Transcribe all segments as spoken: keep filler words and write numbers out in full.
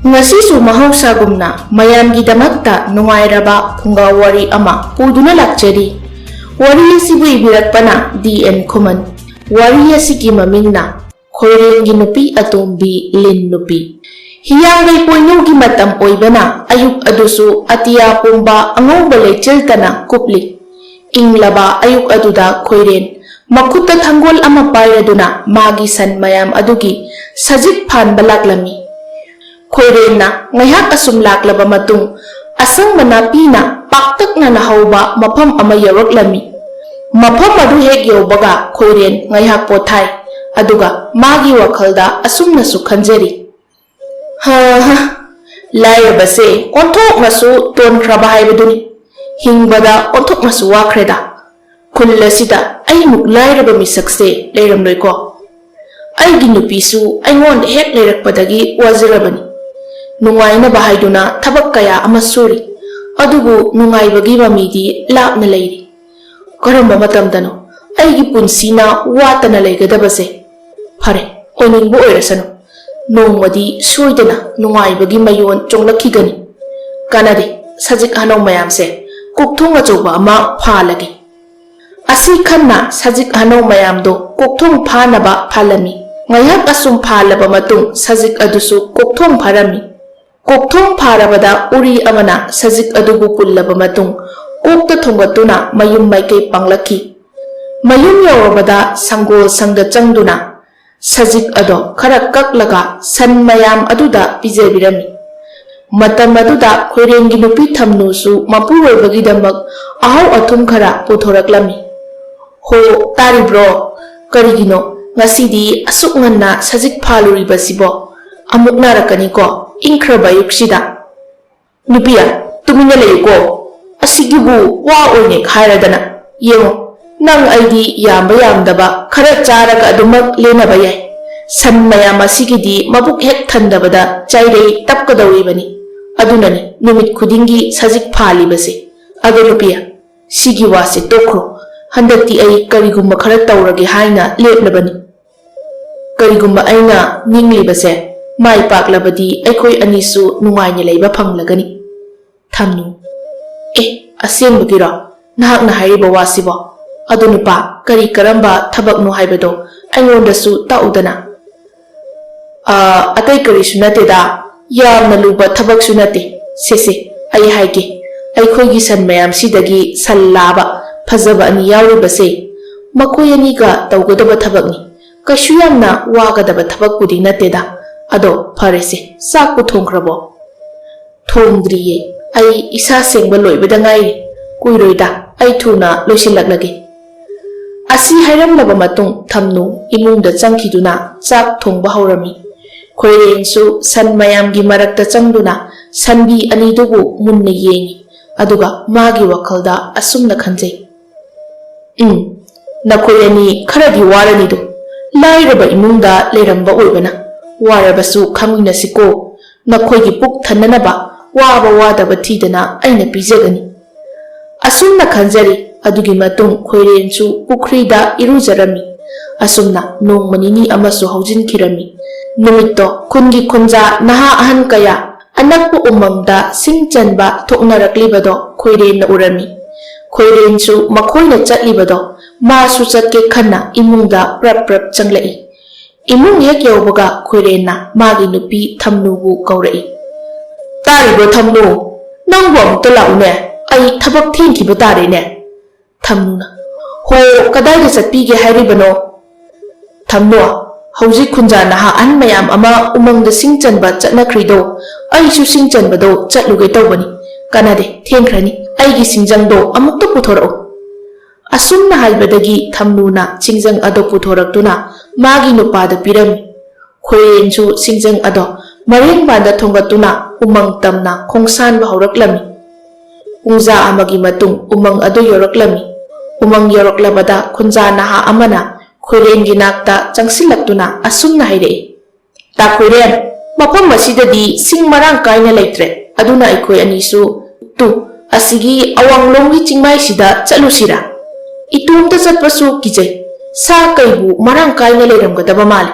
ꯉꯁꯤꯁꯨ ꯃꯍꯧꯁꯥꯒꯨꯝꯅ ꯃꯌꯥꯝꯒꯤꯗꯃꯛꯇ ꯅꯨꯡꯉꯥꯏꯔꯕ ꯐꯨꯡꯒꯥ ꯋꯥꯔꯤ ꯑꯃ ꯄꯨꯗꯨꯅ ꯂꯥꯛꯆꯔꯤ꯫ ꯋꯥꯔꯤ ꯑꯁꯤꯕꯨ ꯏꯕꯤꯔꯛꯄꯅ ꯗꯤ ꯑꯦꯟ ꯈꯨꯃꯟ꯫ ꯋꯥꯔꯤ ꯑꯁꯤꯒꯤ ꯃꯃꯤꯡꯅ ꯈꯣꯏꯔꯦꯟꯒꯤ ꯅꯨꯄꯤ ꯑꯇꯣꯝꯕꯤ ꯂꯤꯟ ꯅꯨꯄꯤ꯫ ꯍꯤꯌꯥꯡꯒꯩ ꯄꯣꯏꯅꯨꯒꯤ ꯃꯇꯝ ꯑꯣꯏꯕꯅ ꯑꯌꯨꯛ ꯑꯗꯨꯁꯨ ꯑꯇꯤꯌꯥ ꯄꯨꯝꯕ ꯑꯉꯧꯕ ꯂꯩꯆꯤꯜꯇꯅ ꯀꯨꯞꯂꯤ꯫ ꯏꯪꯂꯕ ꯑꯌꯨꯛ ꯑꯗꯨꯗ ꯈꯣꯏꯔꯦꯟ ꯃꯈꯨꯠꯇ ꯊꯥꯡꯒꯣꯜ ꯑꯃ ꯄꯥꯏꯔꯗꯨꯅ ꯃꯥꯒꯤ ꯁꯟ ꯃꯌꯥꯝ ꯑꯗꯨꯒꯤ ꯁꯖꯤꯛ ꯐꯥꯟꯕ ꯂꯥꯛꯂꯝꯃꯤ꯫ ꯈꯣꯏꯔꯦꯟꯅ ꯉꯥꯏꯍꯥꯛ ꯑꯁꯨꯝ ꯂꯥꯛꯂꯕ ꯃꯇꯨꯡ, ꯑꯁꯪꯕ ꯅꯥꯄꯤꯅ ꯄꯥꯛꯇꯛꯅꯅ ꯍꯧꯕ ꯃꯐꯝ ꯑꯃ ꯌꯧꯔꯛꯂꯝꯃꯤ꯫ ꯃꯐꯝ ꯑꯗꯨ ꯍꯦꯛ ꯌꯧꯕꯒ ꯈꯣꯏꯔꯦꯟ ꯉꯥꯏꯍꯥꯛ ꯄꯣꯊꯥꯏ꯫ ꯑꯗꯨꯒ ꯃꯥꯒꯤ ꯋꯥꯈꯜꯗ ꯑꯁꯨꯝꯅꯁꯨ ꯈꯟꯖꯔꯤ, "ꯍꯥ ꯍꯥ, ꯂꯥꯏꯔꯕꯁꯦ ꯑꯣꯟꯊꯣꯛꯅꯁꯨ ꯇꯣꯟꯈ꯭ꯔꯕ ꯍꯥꯏꯕꯗꯨꯅꯤ꯫ ꯍꯤꯡꯕꯗ ꯑꯣꯟꯊꯣꯛꯅꯁꯨ ꯋꯥꯈ꯭ꯔꯦꯗ꯫ ꯈꯨꯜ ꯑꯁꯤꯗ ꯑꯩꯃꯨꯛ ꯂꯥꯏꯔꯕ ꯃꯤꯁꯛꯁꯦ ꯂꯩꯔꯝꯂꯣꯏꯀꯣ꯫ ꯑꯩꯒꯤ ꯅꯨꯄꯤꯁꯨ ꯑꯩꯉꯣꯟꯗ ꯍꯦꯛ ꯂꯩꯔꯛꯄꯗꯒꯤ ꯋꯥꯖꯔꯕꯅꯤ꯫ ꯅꯨꯡꯉꯥꯏꯅꯕ ꯍꯥꯏꯗꯨꯅ ꯊꯕꯛ ꯀꯌꯥ ꯑꯃ ꯁꯨꯔꯤ, ꯑꯗꯨꯕꯨ ꯅꯨꯡꯉꯥꯏꯕꯒꯤ ꯃꯃꯤꯗꯤ ꯂꯥꯞꯅ ꯂꯩꯔꯤ꯫ ꯀꯔꯝꯕ ꯃꯇꯝꯗꯅꯣ ꯑꯩꯒꯤ ꯄꯨꯟꯁꯤꯅ ꯋꯥꯠꯇꯅ ꯂꯩꯒꯗꯕꯁꯦ? ꯐꯔꯦ, ꯑꯣꯏꯅꯤꯡꯕ ꯑꯣꯏꯔꯁꯅꯨ, ꯅꯣꯡꯃꯗꯤ ꯁꯣꯏꯗꯅ ꯅꯨꯡꯉꯥꯏꯕꯒꯤ ꯃꯌꯣꯟ ꯆꯣꯡꯂꯛꯈꯤꯒꯅꯤ꯫ ꯀꯥꯟꯅꯗꯦ, ꯁꯖꯤꯛ ꯍꯅꯧ ꯃꯌꯥꯝꯁꯦ ꯀꯣꯛꯊꯣꯡ ꯑꯆꯧꯕ ꯑꯃ ꯐꯥꯜꯂꯒꯦ꯫" ꯑꯁꯤ ꯈꯟꯅ ꯁꯖꯤꯛ ꯍꯅꯧ ꯃꯌꯥꯝꯗꯣ ꯀꯣꯛꯊꯣꯡ ꯐꯥꯅꯕ ꯐꯥꯜꯂꯝꯃꯤ꯫ ꯉꯥꯏꯍꯥꯛ ꯑꯁꯨꯝ ꯐꯥꯜꯂꯕ ꯃꯇꯨꯡ ꯁꯖꯤꯛ ꯑꯗꯨꯁꯨ ꯀꯣꯛꯊꯣꯡ ꯐꯥꯔꯝꯃꯤ꯫ ꯀꯣꯛꯊꯣꯡ ꯐꯥꯔꯕꯗ ꯎꯔꯤ ꯑꯃꯅ ꯁꯖꯤꯛ ꯑꯗꯨꯕꯨ ꯄꯨꯜꯂꯕ ꯃꯇꯨꯡ ꯀꯣꯛꯇ ꯊꯣꯡꯒꯠꯇꯨꯅ ꯃꯌꯨꯝ ꯃꯥꯏꯀꯩ ꯄꯥꯡꯂꯛꯈꯤ꯫ ꯃꯌꯨꯝ ꯌꯧꯔꯕꯗ ꯁꯪꯒꯣꯜ ꯁꯪꯗ ꯆꯪꯗꯨꯅ ꯁꯖꯤꯛ ꯑꯗꯣ ꯈꯔ ꯀꯛꯂꯒ ꯁꯟ ꯃꯌꯥꯝ ꯑꯗꯨꯗ ꯄꯤꯖꯕꯤꯔꯝꯃꯤ꯫ ꯃꯇꯝ ꯑꯗꯨꯗ ꯈꯣꯏꯔꯦꯟꯒꯤ ꯅꯨꯄꯤ ꯊꯝꯅꯨꯁꯨ ꯃꯄꯨꯔꯣꯏꯕꯒꯤꯗꯃꯛ ꯑꯍꯥꯎ ꯑꯊꯨꯝ ꯈꯔ ꯄꯨꯊꯣꯔꯛꯂꯝꯃꯤ꯫ "ꯍꯣ, ꯇꯥꯔꯤꯕ꯭ꯔꯣ? ꯀꯔꯤꯒꯤꯅꯣ ꯉꯁꯤꯗꯤ ꯑꯁꯨꯛ ꯉꯟꯅ ꯁꯖꯤꯛ ꯐꯥꯜꯂꯨꯔꯤꯕꯁꯤꯕꯣ? ꯑꯃꯨꯛ ꯅꯥꯔꯛꯀꯅꯤꯀꯣ, ꯏꯪꯈ꯭ꯔꯕ ꯑꯌꯨꯛꯁꯤꯗ꯫" "ꯅꯨꯄꯤꯌꯥ, ꯇꯨꯃꯤꯟꯅ ꯂꯩꯌꯨꯀꯣ꯫ ꯑꯁꯤꯒꯤꯕꯨ ꯋꯥ ꯑꯣꯏꯅ ꯍꯥꯏꯔꯗꯅ꯫ ꯌꯦꯡꯉꯣ, ꯅꯪ ꯑꯩꯗꯤ ꯌꯥꯝꯕ ꯌꯥꯝꯗꯕ ꯈꯔ ꯆꯥꯔꯒ ꯑꯗꯨꯃꯛ ꯂꯦꯟꯅꯕ ꯌꯥꯏ꯫ ꯁꯟ ꯃꯌꯥꯝ ꯑꯁꯤꯒꯤꯗꯤ ꯃꯕꯨꯛ ꯍꯦꯛ ꯊꯟꯗꯕꯗ ꯆꯥꯏꯔꯩ ꯇꯞꯀꯗꯧꯔꯤꯕꯅꯤ꯫ ꯑꯗꯨꯅꯅꯤ ꯅꯨꯃꯤꯠ ꯈꯨꯗꯤꯡꯒꯤ ꯁꯖꯤꯛ ꯐꯥꯜꯂꯤꯕꯁꯦ꯫ ꯑꯗꯣ ꯅꯨꯄꯤꯌꯥ, ꯁꯤꯒꯤ ꯋꯥꯁꯦ ꯇꯣꯛꯈ꯭ꯔꯣ꯫ ꯍꯟꯗꯛꯇꯤ ꯑꯩ ꯀꯔꯤꯒꯨꯝꯕ ꯈꯔ ꯇꯧꯔꯒꯦ ꯍꯥꯏꯅ ꯂꯦꯞꯂꯕꯅꯤ꯫ ꯀꯔꯤꯒꯨꯝꯕ ꯑꯩꯅ ꯅꯤꯡꯂꯤꯕꯁꯦ ꯃꯥꯏ ꯄꯥꯛꯂꯕꯗꯤ ꯑꯩꯈꯣꯏ ꯑꯅꯤꯁꯨ ꯅꯨꯡꯉꯥꯏꯅ ꯂꯩꯕ ꯐꯪꯂꯒꯅꯤ꯫ ꯊꯝꯅꯨ, ꯑꯦ, ꯑꯁꯦꯡꯕꯒꯤꯔꯣ ꯅꯍꯥꯛꯅ ꯍꯥꯏꯔꯤꯕ ꯋꯥꯁꯤꯕꯣ? ꯑꯗꯨ ꯅꯨꯄꯥ, ꯀꯔꯤ ꯀꯔꯝꯕ ꯊꯕꯛꯅꯣ ꯍꯥꯏꯕꯗꯣ ꯑꯩꯉꯣꯟꯗꯁꯨ ꯇꯥꯛꯎꯗꯅ꯫ "ꯑꯥ, ꯑꯇꯩ ꯀꯔꯤꯁꯨ ꯅꯠꯇꯦꯗ, ꯌꯥꯝꯅ ꯂꯨꯕ ꯊꯕꯛꯁꯨ ꯅꯠꯇꯦ꯫ ꯁꯦ ꯁꯦ, ꯑꯩ ꯍꯥꯏꯒꯦ, ꯑꯩꯈꯣꯏꯒꯤ ꯁꯟ ꯃꯌꯥꯝꯁꯤꯗꯒꯤ ꯁꯟ ꯂꯥꯕ ꯐꯖꯕ ꯑꯅꯤ ꯌꯥꯎꯔꯤꯕꯁꯦ, ꯃꯈꯣꯏ ꯑꯅꯤꯒ ꯇꯧꯒꯗꯕ ꯊꯕꯛꯅꯤ꯫ ꯀꯩꯁꯨ ꯌꯥꯝꯅ ꯋꯥꯒꯗꯕ ꯊꯕꯛꯄꯨꯗꯤ ꯅꯠꯇꯦꯗ꯫ ꯑꯗꯣ ꯐꯔꯦꯁꯦ, ꯆꯥꯛꯄꯨ ꯊꯣꯡꯈ꯭ꯔꯕꯣ?" "ꯊꯣꯡꯗ꯭ꯔꯤꯌꯦ, ꯑꯩ ꯏꯁꯥ ꯁꯦꯡꯕ ꯂꯣꯏꯕꯗ ꯉꯥꯏꯔꯤ꯫ ꯀꯨꯏꯔꯣꯏꯗ, ꯑꯩ ꯊꯨꯅ ꯂꯣꯏꯁꯤꯜꯂꯛꯂꯒꯦ꯫" ꯑꯁꯤ ꯍꯥꯏꯔꯝꯂꯕ ꯃꯇꯨꯡ ꯊꯝꯅꯨ ꯏꯃꯨꯡꯗ ꯆꯪꯈꯤꯗꯨꯅ ꯆꯥꯛ ꯊꯣꯡꯕ ꯍꯧꯔꯝꯃꯤ꯫ ꯈꯣꯏꯔꯦꯟꯁꯨ ꯁꯟ ꯃꯌꯥꯝꯒꯤ ꯃꯔꯛꯇ ꯆꯪꯗꯨꯅ ꯁꯟꯕꯤ ꯑꯅꯤꯗꯨꯕꯨ ꯃꯨꯟꯅ ꯌꯦꯡꯉꯤ꯫ ꯑꯗꯨꯒ ꯃꯥꯒꯤ ꯋꯥꯈꯜꯗ ꯑꯁꯨꯝꯅ ꯈꯟꯖꯩ, "ꯎꯝ, ꯅꯈꯣꯏ ꯑꯅꯤ ꯈꯔꯗꯤ ꯋꯥꯔꯅꯤꯗꯣ, ꯂꯥꯏꯔꯕ ꯏꯃꯨꯡꯗ ꯂꯩꯔꯝꯕ ꯑꯣꯏꯕꯅ ꯋꯥꯔꯕꯁꯨ ꯈꯪꯃꯤꯟꯅꯁꯤꯀꯣ꯫ ꯅꯈꯣꯏꯒꯤ ꯄꯨꯛ ꯊꯟꯅꯅꯕ ꯋꯥꯕ ꯋꯥꯗꯕ ꯊꯤꯗꯅ ꯑꯩꯅ ꯄꯤꯖꯒꯅꯤ꯫" ꯑꯁꯨꯝꯅ ꯈꯟꯖꯔꯤ꯫ ꯑꯗꯨꯒꯤ ꯃꯇꯨꯡ ꯈꯣꯏꯔꯦꯟꯁꯨ ꯄꯨꯈ꯭ꯔꯤꯗ ꯏꯔꯨꯖꯔꯝꯃꯤ꯫ ꯑꯁꯨꯝꯅ ꯅꯣꯡꯃ ꯅꯤꯅꯤ ꯑꯃꯁꯨ ꯍꯧꯖꯤꯟꯈꯤꯔꯝꯃꯤ꯫ ꯅꯨꯃꯤꯠꯇꯣ ꯈꯨꯟꯒꯤ ꯈꯨꯟꯖꯥ ꯅꯍꯥ ꯑꯍꯟ ꯀꯌꯥ ꯑꯅꯛꯄ ꯎꯃꯪꯗ ꯁꯤꯡ ꯆꯟꯕ ꯊꯣꯛꯅꯔꯛꯂꯤꯕꯗꯣ ꯈꯣꯏꯔꯦꯟꯅ ꯎꯔꯝꯃꯤ꯫ ꯈꯣꯏꯔꯦꯟꯁꯨ ꯃꯈꯣꯏꯅ ꯆꯠꯂꯤꯕꯗꯣ ꯃꯥꯁꯨ ꯆꯠꯀꯦ ꯈꯟꯅ ꯏꯃꯨꯡꯗ ꯄ꯭ꯔꯞ ꯄ꯭ꯔꯞ ꯆꯪꯂꯛꯏ꯫ ꯏꯃꯨꯡ ꯍꯦꯛ ꯌꯧꯕꯒ ꯈꯣꯏꯔꯦꯟꯅ ꯃꯥꯒꯤ ꯅꯨꯄꯤ ꯊꯝꯅꯨꯕꯨ ꯀꯧꯔꯛꯏ꯫ "ꯇꯥꯔꯤꯕ꯭ꯔꯣ ꯊꯝꯅꯨ? ꯅꯪꯕꯨ ꯑꯃꯨꯛꯇ ꯂꯥꯛꯎꯅꯦ, ꯑꯩ ꯊꯕꯛ ꯊꯦꯡꯈꯤꯕ ꯇꯥꯔꯦꯅꯦ꯫" ꯊꯝꯅꯨꯅ, "ꯍꯣ, ꯀꯗꯥꯏꯗ ꯆꯠꯄꯤꯒꯦ ꯍꯥꯏꯔꯤꯕꯅꯣ?" ꯊꯝꯅꯨ, "ꯍꯧꯖꯤꯛ ꯈꯨꯟꯖꯥ ꯅꯍꯥ ꯑꯍꯟ ꯃꯌꯥꯝ ꯑꯃ ꯎꯃꯪꯗ ꯁꯤꯡ ꯆꯟꯕ ꯆꯠꯅꯈ꯭ꯔꯤꯗꯣ, ꯑꯩꯁꯨ ꯁꯤꯡ ꯆꯟꯕꯗꯣ ꯆꯠꯂꯨꯒꯦ ꯇꯧꯕꯅꯤ꯫ ꯀꯥꯟꯅꯗꯦ, ꯊꯦꯡꯈ꯭ꯔꯅꯤ, ꯑꯩꯒꯤ ꯁꯤꯡꯖꯪꯗꯣ ꯑꯃꯨꯛꯇ ꯄꯨꯊꯣꯔꯛꯎ꯫" ꯑꯁꯨꯝꯅ ꯍꯥꯏꯕꯗꯒꯤ ꯊꯝꯅꯨꯅ ꯁꯤꯡꯖꯪ ꯑꯗꯨ ꯄꯨꯊꯣꯔꯛꯇꯨꯅ ꯃꯥꯒꯤ ꯅꯨꯄꯥꯗ ꯄꯤꯔꯝꯃꯤ꯫ ꯈꯣꯏꯔꯦꯟꯁꯨ ꯁꯤꯡꯖꯪ ꯑꯗꯣ ꯃꯔꯦꯡꯕꯥꯟꯗ ꯊꯣꯡꯒꯠꯇꯨꯅ ꯎꯃꯪ ꯇꯝꯅ ꯈꯣꯡꯁꯥꯟꯕ ꯍꯧꯔꯛꯂꯝꯃꯤ꯫ ꯄꯨꯡꯖꯥ ꯑꯃꯒꯤ ꯃꯇꯨꯡ ꯎꯃꯪ ꯑꯗꯨ ꯌꯧꯔꯛꯂꯝꯃꯤ꯫ ꯎꯃꯪ ꯌꯧꯔꯛꯂꯕꯗ ꯈꯨꯟꯖꯥ ꯅꯍꯥ ꯑꯃꯅ ꯈꯣꯏꯔꯦꯟꯒꯤ ꯅꯥꯛꯇ ꯆꯪꯁꯤꯜꯂꯛꯇꯨꯅ ꯑꯁꯨꯝꯅ ꯍꯥꯏꯔꯛꯏ, "ꯇꯥ ꯈꯣꯏꯔꯦꯟ, ꯃꯐꯝ ꯑꯁꯤꯗꯗꯤ ꯁꯤꯡ ꯃꯔꯥꯡ ꯀꯥꯏꯅ ꯂꯩꯇ꯭ꯔꯦ, ꯑꯗꯨꯅ ꯑꯩꯈꯣꯏ ꯑꯅꯤꯁꯨ ꯇꯨ ꯑꯁꯤꯒꯤ ꯑꯋꯥꯡꯂꯣꯝꯒꯤ ꯆꯤꯡꯃꯥꯏꯁꯤꯗ ꯆꯠꯂꯨꯁꯤꯔꯥ? ꯏꯇꯣꯝꯇ ꯆꯠꯄꯁꯨ ꯀꯤꯖꯩ, ꯁꯥ ꯀꯩꯕꯨ ꯃꯔꯥꯡ ꯀꯥꯏꯅ ꯂꯩꯔꯝꯒꯗꯕ ꯃꯥꯜꯂꯤ꯫"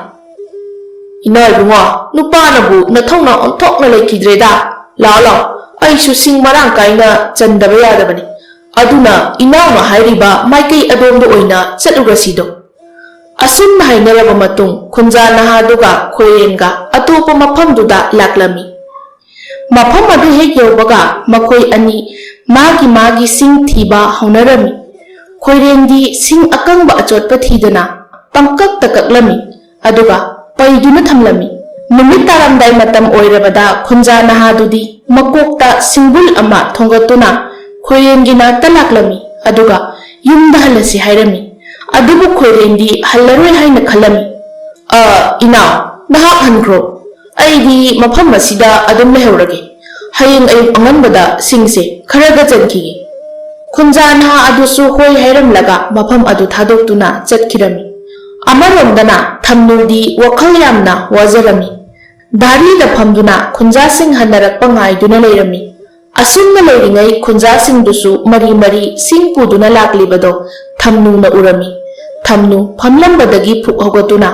"ꯏꯅꯥꯎ ꯏꯕꯨꯡꯉꯣ, ꯅꯨꯄꯥꯅꯕꯨ ꯅꯊꯧꯅ ꯑꯣꯟꯊꯣꯛꯅ ꯂꯩꯈꯤꯗ꯭ꯔꯦꯗ꯫ ꯂꯥꯛꯑꯣ ꯂꯥꯛꯑꯣ, ꯑꯩꯁꯨ ꯁꯤꯡ ꯃꯔꯥꯡ ꯀꯥꯏꯅ ꯆꯟꯗꯕ ꯌꯥꯗꯕꯅꯤ꯫ ꯑꯗꯨꯅ ꯏꯅꯥꯎꯅ ꯍꯥꯏꯔꯤꯕ ꯃꯥꯏꯀꯩ ꯑꯗꯣꯝꯗ ꯑꯣꯏꯅ ꯆꯠꯂꯨꯔꯁꯤꯗꯣ"꯫ ꯑꯁꯨꯝꯅ ꯍꯥꯏꯅꯔꯕ ꯃꯇꯨꯡ ꯈꯨꯟꯖꯥ ꯅꯍꯥꯗꯨꯒ ꯈꯣꯏꯔꯦꯟꯒ ꯑꯇꯣꯞꯄ ꯃꯐꯝꯗꯨꯗ ꯂꯥꯛꯂꯝꯃꯤ꯫ ꯃꯐꯝ ꯑꯗꯨ ꯍꯦꯛ ꯌꯧꯕꯒ ꯃꯈꯣꯏ ꯑꯅꯤ ꯃꯥꯒꯤ ꯃꯥꯒꯤ ꯁꯤꯡ ꯊꯤꯕ ꯍꯧꯅꯔꯝꯃꯤ꯫ ꯈꯣꯏꯔꯦꯟꯗꯤ ꯁꯤꯡ ꯑꯀꯪꯕ ꯑꯆꯣꯠꯄ ꯊꯤꯗꯅ ꯄꯪꯀꯛꯇ ꯀꯛꯂꯝꯃꯤ, ꯑꯗꯨꯒ ꯄꯩꯗꯨꯅ ꯊꯝꯂꯝꯃꯤ꯫ ꯅꯨꯃꯤꯠ ꯇꯥꯔꯝꯗꯥꯏ ꯃꯇꯝ ꯑꯣꯏꯔꯕꯗ ꯈꯨꯟꯖꯥ ꯅꯍꯥꯗꯨꯗꯤ ꯃꯀꯣꯛꯇ ꯁꯤꯡꯕꯨꯜ ꯑꯃ ꯊꯣꯡꯒꯠꯇꯨꯅ ꯈꯣꯏꯔꯦꯟꯒꯤ ꯅꯥꯛꯇ ꯂꯥꯛꯂꯝꯃꯤ, ꯑꯗꯨꯒ "ꯌꯨꯝꯗ ꯍꯜꯂꯁꯤ" ꯍꯥꯏꯔꯝꯃꯤ꯫ ꯑꯗꯨꯕꯨ ꯈꯣꯏꯔꯦꯟꯗꯤ ꯍꯜꯂꯔꯣꯏ ꯍꯥꯏꯅ ꯈꯜꯂꯝꯃꯤ꯫ "ꯑ, ꯏꯅꯥꯎ, ꯅꯍꯥꯛ ꯍꯟꯈ꯭ꯔꯣ꯫ ꯑꯩꯗꯤ ꯃꯐꯝ ꯑꯁꯤꯗ ꯑꯗꯨꯝ ꯂꯩꯍꯧꯔꯒꯦ꯫ ꯍꯌꯦꯡ ꯑꯌꯨꯛ ꯑꯉꯟꯕꯗ ꯁꯤꯡꯁꯦ ꯈꯔꯒ ꯆꯟꯈꯤꯒꯦ"꯫ ꯈꯨꯟꯖꯥ ꯅꯍꯥ ꯑꯗꯨꯁꯨ ꯍꯣꯏ ꯍꯥꯏꯔꯝꯂꯒ ꯃꯐꯝ ꯑꯗꯨ ꯊꯥꯗꯣꯛꯇꯨꯅ ꯆꯠꯈꯤꯔꯝꯃꯤ꯫ ꯑꯃꯔꯣꯝꯗꯅ ꯊꯝꯅꯨꯗꯤ ꯋꯥꯈꯜ ꯌꯥꯝꯅ ꯋꯥꯖꯔꯝꯃꯤ꯫ ꯚꯥꯔꯤꯗ ꯐꯝꯗꯨꯅ ꯈꯨꯟꯖꯥꯁꯤꯡ ꯍꯟꯅꯔꯛꯄ ꯉꯥꯏꯗꯨꯅ ꯂꯩꯔꯝꯃꯤ꯫ ꯑꯁꯨꯝꯅ ꯂꯩꯔꯤꯉꯩ ꯈꯨꯟꯖꯥꯁꯤꯡꯗꯨꯁꯨ ꯃꯔꯤ ꯃꯔꯤ ꯁꯤꯡ ꯄꯨꯗꯨꯅ ꯂꯥꯛꯂꯤꯕꯗꯣ ꯊꯝꯅꯨꯅ ꯎꯔꯝꯃꯤ꯫ ꯊꯝꯅꯨ ꯐꯝꯂꯝꯕꯗꯒꯤ ꯐꯨꯛ ꯍꯧꯒꯠꯇꯨꯅ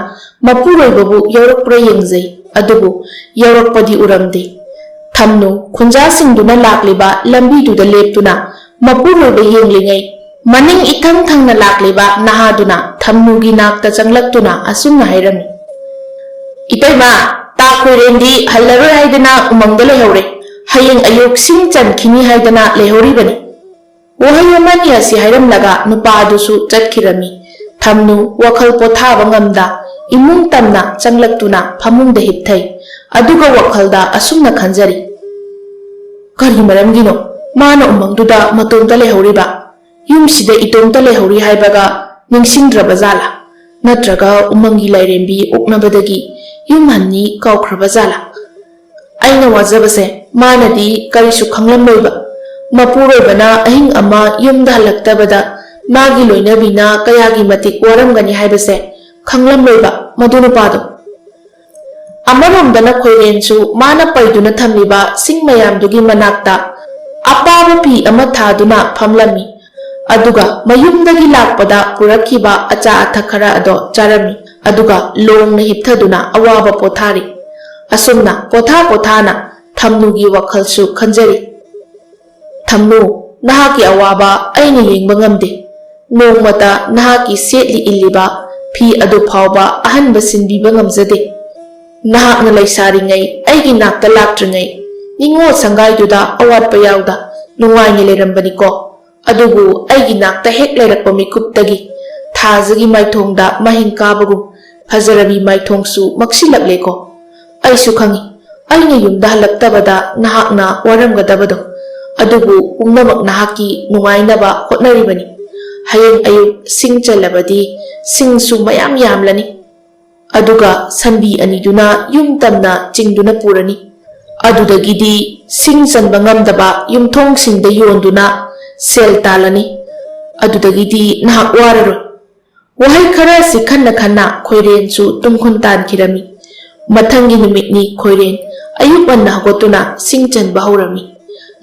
ꯃꯄꯨꯔꯣꯏꯕꯕꯨ ꯌꯧꯔꯛꯄ꯭ꯔꯥ ꯌꯦꯡꯖꯩ, ꯑꯗꯨꯕꯨ ꯌꯧꯔꯛꯄꯗꯤ ꯎꯔꯝꯗꯦ꯫ ꯊꯝꯅꯨ ꯈꯨꯟꯖꯥꯁꯤꯡꯗꯨꯅ ꯂꯥꯛꯂꯤꯕ ꯂꯝꯕꯤꯗꯨꯗ ꯂꯦꯞꯇꯨꯅ ꯃꯄꯨꯔꯣꯏꯕ ꯌꯦꯡꯂꯤꯉꯩ, ꯃꯅꯤꯡ ꯏꯊꯪ ꯊꯪꯅ ꯂꯥꯛꯂꯤꯕ ꯅꯍꯥꯗꯨꯅ ꯊꯝꯅꯨꯒꯤ ꯅꯥꯛꯇ ꯆꯪꯂꯛꯇꯨꯅ ꯑꯁꯨꯝꯅ ꯍꯥꯏꯔꯝꯃꯤ, "ꯏꯇꯩꯃ, ꯇꯥ ꯈꯣꯏꯔꯦꯟꯗꯤ ꯍꯜꯂꯔꯣꯏ ꯍꯥꯏꯗꯅ ꯎꯃꯪꯗ ꯂꯩꯍꯧꯔꯦ꯫ ꯍꯌꯦꯡ ꯑꯌꯨꯛ ꯁꯤꯡ ꯆꯟꯈꯤꯅꯤ ꯍꯥꯏꯗꯅ ꯂꯩꯍꯧꯔꯤꯕꯅꯤ"꯫ ꯋꯥꯍꯩ ꯑꯃꯅꯤ ꯑꯁꯤ ꯍꯥꯏꯔꯝꯂꯒ ꯅꯨꯄꯥ ꯑꯗꯨꯁꯨ ꯆꯠꯈꯤꯔꯝꯃꯤ꯫ ꯊꯝꯅꯨ ꯋꯥꯈꯜ ꯄꯣꯊꯥꯕ ꯉꯝꯗ ꯏꯃꯨꯡ ꯇꯝꯅ ꯆꯪꯂꯛꯇꯨꯅ ꯐꯃꯨꯡꯗ ꯍꯤꯞꯊꯩ꯫ ꯑꯗꯨꯒ ꯋꯥꯈꯜꯗ ꯑꯁꯨꯝꯅ ꯈꯟꯖꯔꯤ, "ꯀꯔꯤ ꯃꯔꯝꯒꯤꯅꯣ ꯃꯥꯅ ꯎꯃꯪꯗꯨꯗ ꯃꯇꯣꯝꯇ ꯂꯩꯍꯧꯔꯤꯕ? ꯌꯨꯝꯁꯤꯗ ꯏꯇꯣꯝꯇ ꯂꯩꯍꯧꯔꯤ ꯍꯥꯏꯕꯒ ꯅꯤꯡꯁꯤꯡꯗ꯭ꯔꯕ ꯖꯥꯠꯂꯥ? ꯅꯠꯇ꯭ꯔꯒ ꯎꯃꯪꯒꯤ ꯂꯥꯏꯔꯦꯝꯕꯤ ꯑꯣꯛꯅꯕꯗꯒꯤ ꯌꯨꯝ ꯍꯟꯅꯤ ꯀꯥꯎꯈ꯭ꯔꯕ ꯖꯥꯠꯂꯥ? ꯑꯩꯅ ꯋꯥꯖꯕꯁꯦ ꯃꯥꯅꯗꯤ ꯀꯔꯤꯁꯨ ꯈꯪꯂꯝꯂꯣꯏꯕ꯫ ꯃꯄꯨꯔꯣꯏꯕꯅ ꯑꯍꯤꯡ ꯑꯃ ꯌꯨꯝꯗ ꯍꯜꯂꯛꯇꯕꯗ ꯃꯥꯒꯤ ꯂꯣꯏꯅꯕꯤꯅ ꯀꯌꯥꯒꯤ ꯃꯇꯤꯛ ꯋꯥꯔꯝꯒꯅꯤ ꯍꯥꯏꯕꯁꯦ ꯈꯪꯂꯝꯂꯣꯏꯕ ꯃꯗꯨ ꯅꯨꯄꯥꯗꯣ"꯫ ꯑꯃꯔꯣꯝꯗꯅ ꯈꯣꯏꯔꯦꯟꯁꯨ ꯃꯥꯅ ꯄꯩꯗꯨꯅ ꯊꯝꯂꯤꯕ ꯁꯤꯡ ꯃꯌꯥꯝꯗꯨꯒꯤ ꯃꯅꯥꯛꯇ ꯑꯄꯥꯕ ꯐꯤ ꯑꯃ ꯊꯥꯗꯨꯅ ꯐꯝꯂꯝꯃꯤ꯫ ꯑꯗꯨꯒ ꯃꯌꯨꯝꯗꯒꯤ ꯂꯥꯛꯄꯗ ꯄꯨꯔꯛꯈꯤꯕ ꯑꯆꯥ ꯑꯊꯛ ꯈꯔ ꯑꯗꯣ ꯆꯥꯔꯝꯃꯤ꯫ ꯑꯗꯨꯒ ꯂꯣꯡꯅ ꯍꯤꯞꯊꯗꯨꯅ ꯑꯋꯥꯕ ꯄꯣꯊꯥꯔꯤ꯫ ꯑꯁꯨꯝꯅ ꯄꯣꯊꯥ ꯄꯣꯊꯥꯅ ꯊꯝꯅꯨꯒꯤ ꯋꯥꯈꯜꯁꯨ ꯈꯟꯖꯔꯤ꯫ "ꯊꯝꯅꯨ, ꯅꯍꯥꯛꯀꯤ ꯑꯋꯥꯕ ꯑꯩꯅ ꯌꯦꯡꯕ ꯉꯝꯗꯦ꯫ ꯅꯣꯡꯃꯇ ꯅꯍꯥꯛꯀꯤ ꯁꯦꯠꯂꯤ ꯏꯜꯂꯤꯕ ꯐꯤ ꯑꯗꯨ ꯐꯥꯎꯕ ꯑꯍꯟꯕ ꯁꯤꯟꯕꯤꯕ ꯉꯝꯖꯗꯦ꯫ ꯅꯍꯥꯛꯅ ꯂꯩꯁꯥꯔꯤꯉꯩ, ꯑꯩꯒꯤ ꯅꯥꯛꯇ ꯂꯥꯛꯇ꯭ꯔꯤꯉꯩ, ꯅꯤꯡꯉꯣꯜ ꯁꯪꯒꯥꯏꯗꯨꯗ ꯑꯋꯥꯠꯄ ꯌꯥꯎꯗ ꯅꯨꯡꯉꯥꯏꯅ ꯂꯩꯔꯝꯕꯅꯤꯀꯣ꯫ ꯑꯗꯨꯕꯨ ꯑꯩꯒꯤ ꯅꯥꯛꯇ ꯍꯦꯛ ꯂꯩꯔꯛꯄ ꯃꯤꯀꯨꯞꯇꯒꯤ ꯊꯥꯖꯒꯤ ꯃꯥꯏꯊꯣꯡꯗ ꯃꯍꯤꯡ ꯀꯥꯕꯒꯨꯝ ꯐꯖꯔꯕꯤ ꯃꯥꯏꯊꯣꯡꯁꯨ ꯃꯛꯁꯤꯜꯂꯛꯂꯦꯀꯣ꯫ ꯑꯩꯁꯨ ꯈꯪꯏ, ꯑꯩꯅ ꯌꯨꯝꯗ ꯍꯜꯂꯛꯇꯕꯗ ꯅꯍꯥꯛꯅ ꯋꯥꯔꯝꯒꯗꯕꯗꯣ꯫ ꯑꯗꯨꯕꯨ ꯄꯨꯝꯅꯃꯛ ꯅꯍꯥꯛꯀꯤ ꯅꯨꯡꯉꯥꯏꯅꯕ ꯍꯣꯠꯅꯔꯤꯕꯅꯤ꯫ ꯍꯌꯦꯡ ꯑꯌꯨꯛ ꯁꯤꯡ ꯆꯜꯂꯕꯗꯤ ꯁꯤꯡꯁꯨ ꯃꯌꯥꯝ ꯌꯥꯝꯂꯅꯤ꯫ ꯑꯗꯨꯒ ꯁꯟꯕꯤ ꯑꯅꯤꯗꯨꯅ ꯌꯨꯝ ꯇꯝꯅ ꯆꯤꯡꯗꯨꯅ ꯄꯨꯔꯅꯤ꯫ ꯑꯗꯨꯗꯒꯤꯗꯤ ꯁꯤꯡ ꯆꯟꯕ ꯉꯝꯗꯕ ꯌꯨꯝꯊꯣꯡꯁꯤꯡꯗ ꯌꯣꯟꯗꯨꯅ ꯁꯦꯜ ꯇꯥꯜꯂꯅꯤ꯫ ꯑꯗꯨꯗꯒꯤꯗꯤ ꯅꯍꯥꯛ ꯋꯥꯔꯔꯣꯏ꯫" ꯋꯥꯍꯩ ꯈꯔ ꯑꯁꯤ ꯈꯟꯅ ꯈꯟꯅ ꯈꯣꯏꯔꯦꯟꯁꯨ ꯇꯨꯝꯈꯨꯟ ꯇꯥꯟꯈꯤꯔꯝꯃꯤ꯫ ꯃꯊꯪꯒꯤ ꯅꯨꯃꯤꯠꯅꯤ ꯈꯣꯏꯔꯦꯟ ꯑꯌꯨꯛ ꯉꯟꯅ ꯍꯧꯒꯠꯇꯨꯅ ꯁꯤꯡ ꯆꯟꯕ ꯍꯧꯔꯝꯃꯤ꯫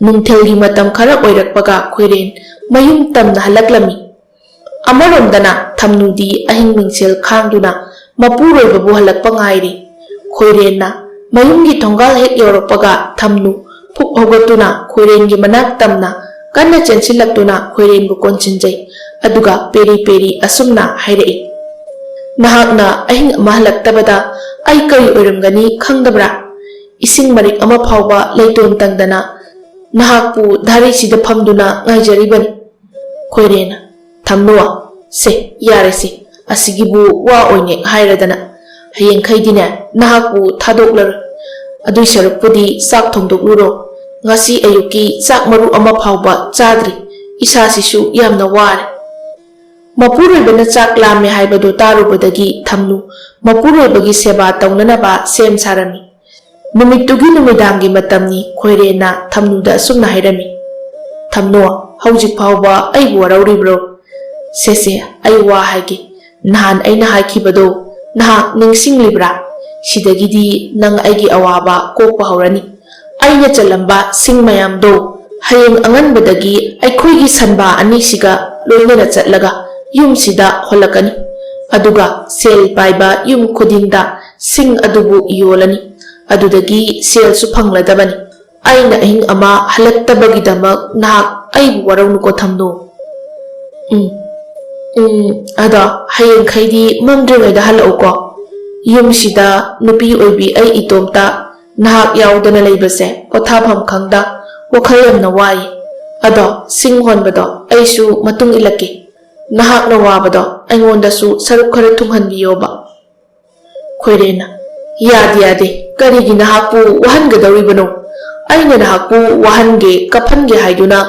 ꯅꯨꯡꯊꯤꯜꯒꯤ ꯃꯇꯝ ꯈꯔ ꯑꯣꯏꯔꯛꯄꯒ ꯈꯣꯏꯔꯦꯟ ꯃꯌꯨꯝ ꯇꯝꯅ ꯍꯜꯂꯛꯂꯝꯃꯤ꯫ ꯑꯃꯔꯣꯝꯗꯅ ꯊꯝꯅꯨꯗꯤ ꯑꯍꯤꯡ ꯃꯤꯡꯁꯦꯜ ꯈꯥꯡꯗꯨꯅ ꯃꯄꯨꯔꯣꯏꯕꯕꯨ ꯍꯜꯂꯛꯄ ꯉꯥꯏꯔꯤ꯫ ꯈꯣꯏꯔꯦꯟꯅ ꯃꯌꯨꯝꯒꯤ ꯊꯣꯡꯒꯥꯜ ꯍꯦꯛ ꯌꯧꯔꯛꯄꯒ ꯊꯝꯅꯨ ꯐꯨꯛ ꯍꯧꯒꯠꯇꯨꯅ ꯈꯣꯏꯔꯦꯟꯒꯤ ꯃꯅꯥꯛ ꯇꯝꯅ ꯀꯟꯅ ꯆꯦꯟꯁꯤꯜꯂꯛꯇꯨꯅ ꯈꯣꯏꯔꯦꯟꯕꯨ ꯀꯣꯟꯁꯤꯟꯖꯩ꯫ ꯑꯗꯨꯒ ꯄꯦꯔꯤ ꯄꯦꯔꯤ ꯑꯁꯨꯝꯅ ꯍꯥꯏꯔꯛꯏ, "ꯅꯍꯥꯛꯅ ꯑꯍꯤꯡ ꯑꯃ ꯍꯜꯂꯛꯇꯕꯗ ꯑꯩ ꯀꯔꯤ ꯑꯣꯏꯔꯝꯒꯅꯤ ꯈꯪꯗꯕ꯭ꯔꯥ? ꯏꯁꯤꯡ ꯃꯔꯤꯛ ꯑꯃ ꯐꯥꯎꯕ ꯂꯩꯇꯣꯟ ꯇꯪꯗꯅ ꯅꯍꯥꯛꯄꯨ ꯙꯥꯔꯤꯁꯤꯗ ꯐꯝꯗꯨꯅ ꯉꯥꯏꯖꯔꯤꯕꯅꯤ꯫" ꯈꯣꯏꯔꯦꯟꯅ, "ꯊꯝꯅꯨ, ꯁꯦ, ꯌꯥꯔꯦꯁꯦ, ꯑꯁꯤꯒꯤꯕꯨ ꯋꯥ ꯑꯣꯏꯅ ꯍꯥꯏꯔꯗꯅ꯫ ꯍꯌꯦꯡꯈꯩꯗꯤꯅꯦ, ꯅꯍꯥꯛꯄꯨ ꯊꯥꯗꯣꯛꯂꯔꯣꯏ꯫ ꯑꯗꯨꯏ ꯁꯔꯨꯛꯄꯨꯗꯤ ꯆꯥꯛ ꯊꯣꯡꯗꯣꯛꯂꯨꯔꯣ꯫ ꯉꯁꯤ ꯑꯌꯨꯛꯀꯤ ꯆꯥꯛ ꯃꯔꯨ ꯑꯃ ꯐꯥꯎꯕ ꯆꯥꯗ꯭ꯔꯤ꯫ ꯏꯁꯥꯁꯤꯁꯨ ꯌꯥꯝꯅ ꯋꯥꯔꯦ꯫" ꯃꯄꯨꯔꯣꯏꯕꯅ ꯆꯥꯛ ꯂꯥꯝꯃꯦ ꯍꯥꯏꯕꯗꯨ ꯇꯥꯔꯨꯕꯗꯒꯤ ꯊꯝꯅꯨ ꯃꯄꯨꯔꯣꯏꯕꯒꯤ ꯁꯦꯕꯥ ꯇꯧꯅꯅꯕ ꯁꯦꯝ ꯁꯥꯔꯝꯃꯤ꯫ ꯅꯨꯃꯤꯠꯇꯨꯒꯤ ꯅꯨꯃꯤꯗꯥꯡꯒꯤ ꯃꯇꯝꯅꯤ꯫ ꯈꯣꯏꯔꯦꯟꯅ ꯊꯝꯅꯨꯗ ꯑꯁꯨꯝꯅ ꯍꯥꯏꯔꯝꯃꯤ, "ꯊꯝꯅꯨ, ꯍꯧꯖꯤꯛ ꯐꯥꯎꯕ ꯑꯩꯕꯨ ꯋꯥꯔꯧꯔꯤꯕ꯭ꯔꯣ? ꯁꯦꯁꯦ, ꯑꯩ ꯋꯥ ꯍꯥꯏꯒꯦ꯫ ꯅꯍꯥꯟ ꯑꯩꯅ ꯍꯥꯏꯈꯤꯕꯗꯣ ꯅꯍꯥꯛ ꯅꯤꯡꯁꯤꯡꯂꯤꯕ꯭ꯔꯥ? ꯁꯤꯗꯒꯤꯗꯤ ꯅꯪ ꯑꯩꯒꯤ ꯑꯋꯥꯕ ꯀꯣꯛꯄ ꯍꯧꯔꯅꯤ꯫ ꯑꯩꯅ ꯆꯜꯂꯝꯕ ꯁꯤꯡ ꯃꯌꯥꯝꯗꯣ ꯍꯌꯦꯡ ꯑꯉꯟꯕꯗꯒꯤ ꯑꯩꯈꯣꯏꯒꯤ ꯁꯟꯕꯥ ꯑꯅꯤꯁꯤꯒ ꯂꯣꯏꯅꯅ ꯆꯠꯂꯒ ꯌꯨꯝꯁꯤꯗ ꯍꯣꯜꯂꯛꯀꯅꯤ꯫ ꯑꯗꯨꯒ ꯁꯦꯜ ꯄꯥꯏꯕ ꯌꯨꯝ ꯈꯨꯗꯤꯡꯗ ꯁꯤꯡ ꯑꯗꯨꯕꯨ ꯌꯣꯜꯂꯅꯤ꯫ ꯑꯗꯨꯗꯒꯤ ꯁꯦꯜꯁꯨ ꯐꯪꯂꯗꯕꯅꯤ꯫ ꯑꯩꯅ ꯑꯍꯤꯡ ꯑꯃ ꯍꯜꯂꯛꯇꯕꯒꯤꯗꯃꯛ ꯅꯍꯥꯛ ꯑꯩꯕꯨ ꯋꯥꯔꯧꯅꯨꯀꯣ, ꯊꯝꯅꯨ꯫ ꯎꯝ, ꯎꯝ, ꯑꯗꯣ ꯍꯌꯦꯡꯈꯩꯗꯤ ꯃꯝꯗ꯭ꯔꯤꯉꯩꯗ ꯍꯜꯂꯛꯎꯀꯣ꯫ ꯌꯨꯝꯁꯤꯗ ꯅꯨꯄꯤ ꯑꯣꯏꯕꯤ ꯑꯩ ꯏꯇꯣꯝꯇ ꯅꯍꯥꯛ ꯌꯥꯎꯗꯅ ꯂꯩꯕꯁꯦ ꯄꯣꯊꯥꯐꯝ ꯈꯪꯗ ꯋꯥꯈꯜ ꯌꯥꯝꯅ ꯋꯥꯏ꯫ ꯑꯗꯣ ꯁꯤꯡ ꯍꯣꯟꯕꯗꯣ ꯑꯩꯁꯨ ꯃꯇꯨꯡ ꯏꯜꯂꯛꯀꯦ꯫ ꯅꯍꯥꯛꯅ ꯋꯥꯕꯗꯣ ꯑꯩꯉꯣꯟꯗꯁꯨ ꯁꯔꯨꯛ ꯈꯔ ꯊꯨꯡꯍꯟꯕꯤꯌꯣꯕ꯫ ꯈꯣꯏꯔꯦꯟꯅ, "ꯌꯥꯗꯦ, ꯌꯥꯗꯦ, ꯀꯔꯤꯒꯤ ꯅꯍꯥꯛꯄꯨ ꯋꯥꯍꯟꯒꯗꯧꯔꯤꯕꯅꯣ? ꯑꯩꯅ ꯅꯍꯥꯛꯄꯨ ꯋꯥꯍꯟꯒꯦ, ꯀꯞꯍꯟꯒꯦ ꯍꯥꯏꯗꯨꯅ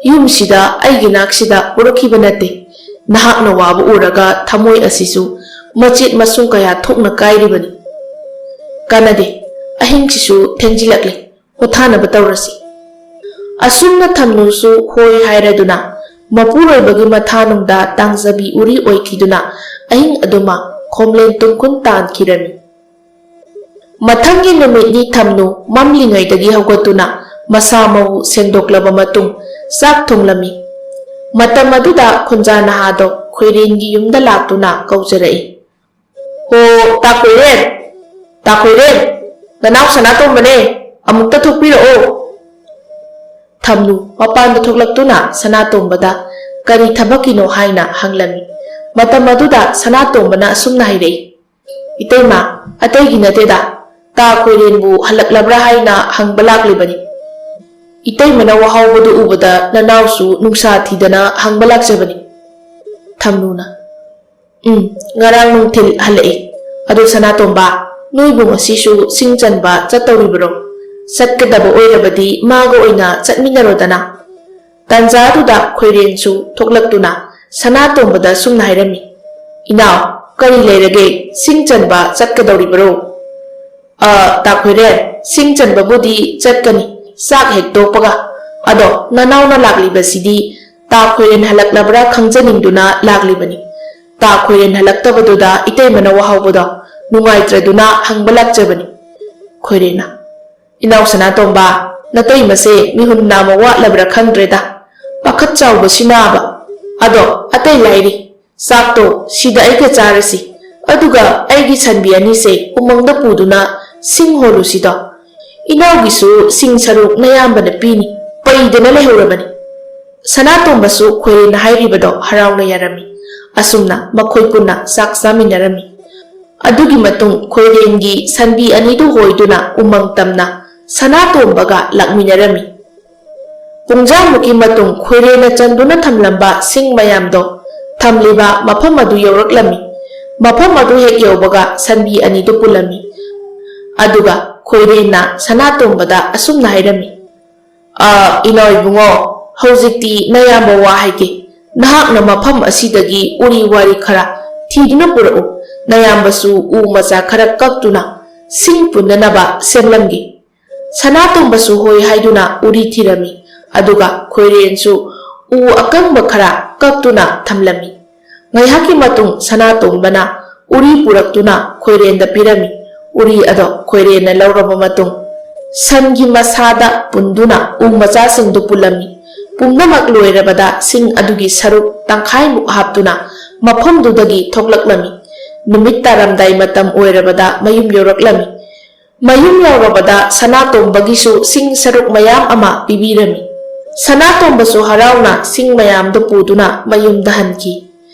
ꯌꯨꯝꯁꯤꯗ, ꯑꯩꯒꯤ ꯅꯥꯛꯁꯤꯗ ꯄꯨꯔꯛꯈꯤꯕ ꯅꯠꯇꯦ꯫ ꯅꯍꯥꯛꯅ ꯋꯥꯕ ꯎꯔꯒ ꯊꯃꯣꯏ ꯑꯁꯤꯁꯨ ꯃꯆꯦꯠ ꯃꯁꯨꯡ ꯀꯌꯥ ꯊꯣꯛꯅ ꯀꯥꯏꯔꯤꯕꯅꯤ꯫ ꯀꯥꯟꯅꯗꯦ, ꯑꯍꯤꯡꯁꯤꯁꯨ ꯊꯦꯡꯖꯤꯜꯂꯛꯂꯦ꯫ ꯄꯣꯊꯥꯅꯕ ꯇꯧꯔꯁꯤ꯫" ꯑꯁꯨꯝꯅ ꯊꯝꯅꯨꯁꯨ ꯍꯣꯏ ꯍꯥꯏꯔꯗꯨꯅ ꯃꯄꯨꯔꯣꯏꯕꯒꯤ ꯃꯊꯥꯅꯨꯡꯗ ꯇꯥꯡꯖꯕꯤ ꯎꯔꯤ ꯑꯣꯏꯈꯤꯗꯨꯅ ꯑꯍꯤꯡ ꯑꯗꯨꯃ ꯈꯣꯝꯂꯦꯟ ꯇꯨꯝꯈꯨꯟ ꯇꯥꯟꯈꯤꯔꯝꯃꯤ꯫ ꯃꯊꯪꯒꯤ ꯅꯨꯃꯤꯠꯅꯤ ꯊꯝꯅꯨ ꯃꯝꯂꯤꯉꯩꯗꯒꯤ ꯍꯧꯒꯠꯇꯨꯅ ꯃꯁꯥ ꯃꯎ ꯁꯦꯡꯗꯣꯛꯂꯕ ꯃꯇꯨꯡ ꯆꯥꯛ ꯊꯣꯡꯂꯝꯃꯤ꯫ ꯃꯇꯝ ꯑꯗꯨꯗ ꯈꯨꯟꯖꯥ ꯅꯍꯥꯗꯣ ꯈꯣꯏꯔꯦꯟꯒꯤ ꯌꯨꯝꯗ ꯂꯥꯛꯇꯨꯅ ꯀꯧꯖꯔꯛꯏ꯫ "ꯍꯣ, ꯇꯥ ꯈꯣꯏꯔꯦꯟ, ꯇꯥ ꯈꯣꯏꯔꯦꯟ, ꯅꯅꯥꯎ ꯁꯅꯥꯇꯣꯝꯕꯅꯦ, ꯑꯃꯨꯛꯇ ꯊꯣꯛꯄꯤꯔꯛꯑꯣ꯫" ꯊꯝꯅꯨ ꯃꯄꯥꯟꯗ ꯊꯣꯛꯂꯛꯇꯨꯅ ꯁꯅꯥꯇꯣꯝꯕꯗ ꯀꯔꯤ ꯊꯕꯛꯀꯤꯅꯣ ꯍꯥꯏꯅ ꯍꯪꯂꯝꯃꯤ꯫ ꯃꯇꯝ ꯑꯗꯨꯗ ꯁꯅꯥꯇꯣꯝꯕꯅ ꯑꯁꯨꯝꯅ ꯍꯥꯏꯔꯛꯏ, "ꯏꯇꯩꯃ, ꯑꯇꯩꯒꯤ ꯅꯠꯇꯦꯗ, ꯇꯥ ꯈꯣꯏꯔꯦꯟꯕꯨ ꯍꯜꯂꯛꯂꯕ꯭ꯔꯥ ꯍꯥꯏꯅ ꯍꯪꯕ ꯂꯥꯛꯂꯤꯕꯅꯤ꯫ ꯏꯇꯩꯃꯅ ꯋꯥꯍꯧꯕꯗꯨ ꯎꯕꯗ ꯅꯅꯥꯎꯁꯨ ꯅꯨꯡꯁꯥ ꯊꯤꯗꯅ ꯍꯪꯕ ꯂꯥꯛꯆꯕꯅꯤ꯫" ꯊꯝꯅꯨꯅ, "ꯎꯝ, ꯉꯔꯥꯡ ꯅꯨꯡꯊꯤꯜ ꯍꯜꯂꯛꯏ꯫ ꯑꯗꯣ ꯁꯅꯥꯇꯣꯝꯕ, ꯅꯣꯏꯕꯨ ꯉꯁꯤꯁꯨ ꯁꯤꯡ ꯆꯟꯕ ꯆꯠꯇꯧꯔꯤꯕꯔꯣ? ꯆꯠꯀꯗꯕ ꯑꯣꯏꯔꯕꯗꯤ ꯃꯥꯒ ꯑꯣꯏꯅ ꯆꯠꯃꯤꯟꯅꯔꯣꯗꯅ꯫" ꯇꯥꯟꯖꯥꯗꯨꯗ ꯈꯣꯏꯔꯦꯟꯁꯨ ꯊꯣꯛꯂꯛꯇꯨꯅ ꯁꯅꯥꯇꯣꯝꯕꯗ ꯁꯨꯝꯅ ꯍꯥꯏꯔꯝꯃꯤ, "ꯏꯅꯥꯎ, ꯀꯔꯤ ꯂꯩꯔꯒꯦ? ꯁꯤꯡ ꯆꯟꯕ ꯆꯠꯀꯗꯧꯔꯤꯕꯔꯣ?" "ꯑ, ꯇꯥ ꯈꯣꯏꯔꯦꯟ, ꯁꯤꯡ ꯆꯟꯕꯕꯨꯗꯤ ꯆꯠꯀꯅꯤ, ꯆꯥꯛ ꯍꯦꯛ ꯇꯣꯛꯄꯒ꯫ ꯑꯗꯣ ꯅꯅꯥꯎꯅ ꯂꯥꯛꯂꯤꯕꯁꯤꯗꯤ ꯇꯥ ꯈꯣꯏꯔꯦꯟ ꯍꯜꯂꯛꯂꯕ꯭ꯔꯥ ꯈꯪꯖꯅꯤꯡꯗꯨꯅ ꯂꯥꯛꯂꯤꯕꯅꯤ꯫ ꯇꯥ ꯈꯣꯏꯔꯦꯟ ꯍꯜꯂꯛꯇꯕꯗꯨꯗ ꯏꯇꯩꯃꯅ ꯋꯥꯍꯧꯕꯗꯣ ꯅꯨꯡꯉꯥꯏꯇ꯭ꯔꯗꯨꯅ ꯍꯪꯕ ꯂꯥꯛꯆꯕꯅꯤ꯫" ꯈꯣꯏꯔꯦꯟꯅ, "ꯏꯅꯥꯎ ꯁꯅꯥꯇꯣꯝꯕ, ꯅꯇꯩꯃꯁꯦ ꯃꯤꯍꯨꯟ ꯅꯥꯝꯃ ꯋꯥꯠꯂꯕ꯭ꯔꯥ ꯈꯪꯗ꯭ꯔꯦꯗ꯫ ꯄꯥꯈꯠ ꯆꯥꯎꯕꯁꯤꯅꯥꯕ꯫ ꯑꯗꯣ ꯑꯇꯩ ꯂꯥꯏꯔꯤ, "ꯆꯥꯛꯇꯣ ꯁꯤꯗ ꯑꯩꯒ ꯆꯥꯔꯁꯤ, ꯑꯗꯨꯒ ꯑꯩꯒꯤ ꯁꯟꯕꯤ ꯑꯅꯤꯁꯦ ꯎꯃꯪꯗ ꯄꯨꯗꯨꯅ ꯁꯤꯡ ꯍꯣꯜꯂꯨꯁꯤꯗꯣ꯫ ꯏꯅꯥꯎꯒꯤꯁꯨ ꯁꯤꯡ ꯁꯔꯨꯛ ꯅꯌꯥꯝꯕꯅ ꯄꯤꯅꯤ, ꯄꯩꯗꯅ ꯂꯩꯍꯧꯔꯕꯅꯤ"꯫ ꯁꯅꯥꯇꯣꯝꯕꯁꯨ ꯈꯣꯏꯔꯦꯟꯅ ꯍꯥꯏꯔꯤꯕꯗꯣ ꯍꯔꯥꯎꯅ ꯌꯥꯔꯝꯃꯤ꯫ ꯑꯁꯨꯝꯅ ꯃꯈꯣꯏ ꯄꯨꯟꯅ ꯆꯥꯛ ꯆꯥꯃꯤꯟꯅꯔꯝꯃꯤ꯫ ꯑꯗꯨꯒꯤ ꯃꯇꯨꯡ ꯈꯣꯏꯔꯦꯟꯒꯤ ꯁꯟꯕꯤ ꯑꯅꯤꯗꯨ ꯍꯣꯏꯗꯨꯅ ꯎꯃꯪ ꯇꯝꯅ ꯁꯅꯥꯇꯣꯝꯕꯒ ꯂꯥꯛꯃꯤꯟꯅꯔꯝꯃꯤ꯫ ꯄꯨꯡꯖꯥꯃꯨꯛꯀꯤ ꯃꯇꯨꯡ ꯈꯣꯏꯔꯦꯟꯅ ꯆꯟꯗꯨꯅ ꯊꯝꯂꯝꯕ ꯁꯤꯡ ꯃꯌꯥꯝꯗꯣ ꯊꯝꯂꯤꯕ ꯃꯐꯝ ꯑꯗꯨ ꯌꯧꯔꯛꯂꯝꯃꯤ꯫ ꯃꯐꯝ ꯑꯗꯨ ꯍꯦꯛ ꯌꯧꯕꯒ ꯁꯟꯕꯤ ꯑꯅꯤꯗꯨ ꯄꯨꯜꯂꯝꯃꯤ꯫ ꯑꯗꯨꯒ ꯈꯣꯏꯔꯦꯟꯅ ꯁꯅꯥꯇꯣꯝꯕꯗ ꯑꯁꯨꯝꯅ ꯍꯥꯏꯔꯝꯃꯤ, "ꯑꯥ, ꯏꯅꯥꯎ ꯏꯕꯨꯡꯉꯣ, ꯍꯧꯖꯤꯛꯇꯤ ꯅꯌꯥꯝꯕ ꯋꯥ ꯍꯥꯏꯒꯦ꯫ ꯅꯍꯥꯛꯅ ꯃꯐꯝ ꯑꯁꯤꯗꯒꯤ ꯎꯔꯤ ꯋꯥꯔꯤ ꯈꯔ ꯊꯤꯗꯨꯅ ꯄꯨꯔꯛꯎ꯫ ꯅꯌꯥꯝꯕꯁꯨ ꯎ ꯃꯆꯥ ꯈꯔ ꯀꯛꯇꯨꯅ ꯁꯤꯡ ꯄꯨꯟꯅꯅꯕ ꯁꯦꯝꯂꯝꯒꯦ"꯫ ꯁꯅꯥꯇꯣꯝꯕꯁꯨ ꯍꯣꯏ ꯍꯥꯏꯗꯨꯅ ꯎꯔꯤ ꯊꯤꯔꯝꯃꯤ꯫ ꯑꯗꯨꯒ ꯈꯣꯏꯔꯦꯟꯁꯨ ꯎ ꯑꯀꯪꯕ ꯈꯔ ꯀꯛꯇꯨꯅ ꯊꯝꯂꯝꯃꯤ꯫ ꯉꯥꯏꯍꯥꯛꯀꯤ ꯃꯇꯨꯡ ꯁꯅꯥꯇꯣꯝꯕꯅ ꯎꯔꯤ ꯄꯨꯔꯛꯇꯨꯅ ꯈꯣꯏꯔꯦꯟꯗ ꯄꯤꯔꯝꯃꯤ꯫ ꯎꯔꯤ ꯑꯗꯣ ꯈꯣꯏꯔꯦꯟꯅ ꯂꯧꯔꯕ ꯃꯇꯨꯡ, ꯁꯟꯒꯤ ꯃꯁꯥꯗ ꯄꯨꯟꯗꯨꯅ ꯎ ꯃꯆꯥꯁꯤꯡꯗꯨ ꯄꯨꯜꯂꯝꯃꯤ꯫ ꯄꯨꯝꯅꯃꯛ ꯂꯣꯏꯔꯕꯗ ꯁꯤꯡ ꯑꯗꯨꯒꯤ ꯁꯔꯨꯛ ꯇꯪꯈꯥꯏꯃꯨꯛ ꯍꯥꯞꯇꯨꯅ ꯃꯐꯝꯗꯨꯗꯒꯤ ꯊꯣꯛꯂꯛꯂꯝꯃꯤ꯫ ꯅꯨꯃꯤꯠ ꯇꯥꯔꯝꯗꯥꯏ ꯃꯇꯝ ꯑꯣꯏꯔꯕꯗ ꯃꯌꯨꯝ ꯌꯧꯔꯛꯂꯝꯃꯤ꯫ ꯃꯌꯨꯝ ꯌꯧꯔꯕꯗ ꯁꯅꯥꯇꯣꯝꯕꯒꯤꯁꯨ ꯁꯤꯡ ꯁꯔꯨꯛ ꯃꯌꯥꯝ ꯑꯃ ꯄꯤꯕꯤꯔꯝꯃꯤ꯫ ꯁꯅꯥꯇꯣꯝꯕꯁꯨ ꯍꯔꯥꯎꯅ ꯁꯤꯡ ꯃꯌꯥꯝꯗꯨ ꯄꯨꯗꯨꯅ ꯃꯌꯨꯝꯗ ꯍꯟꯈꯤ꯫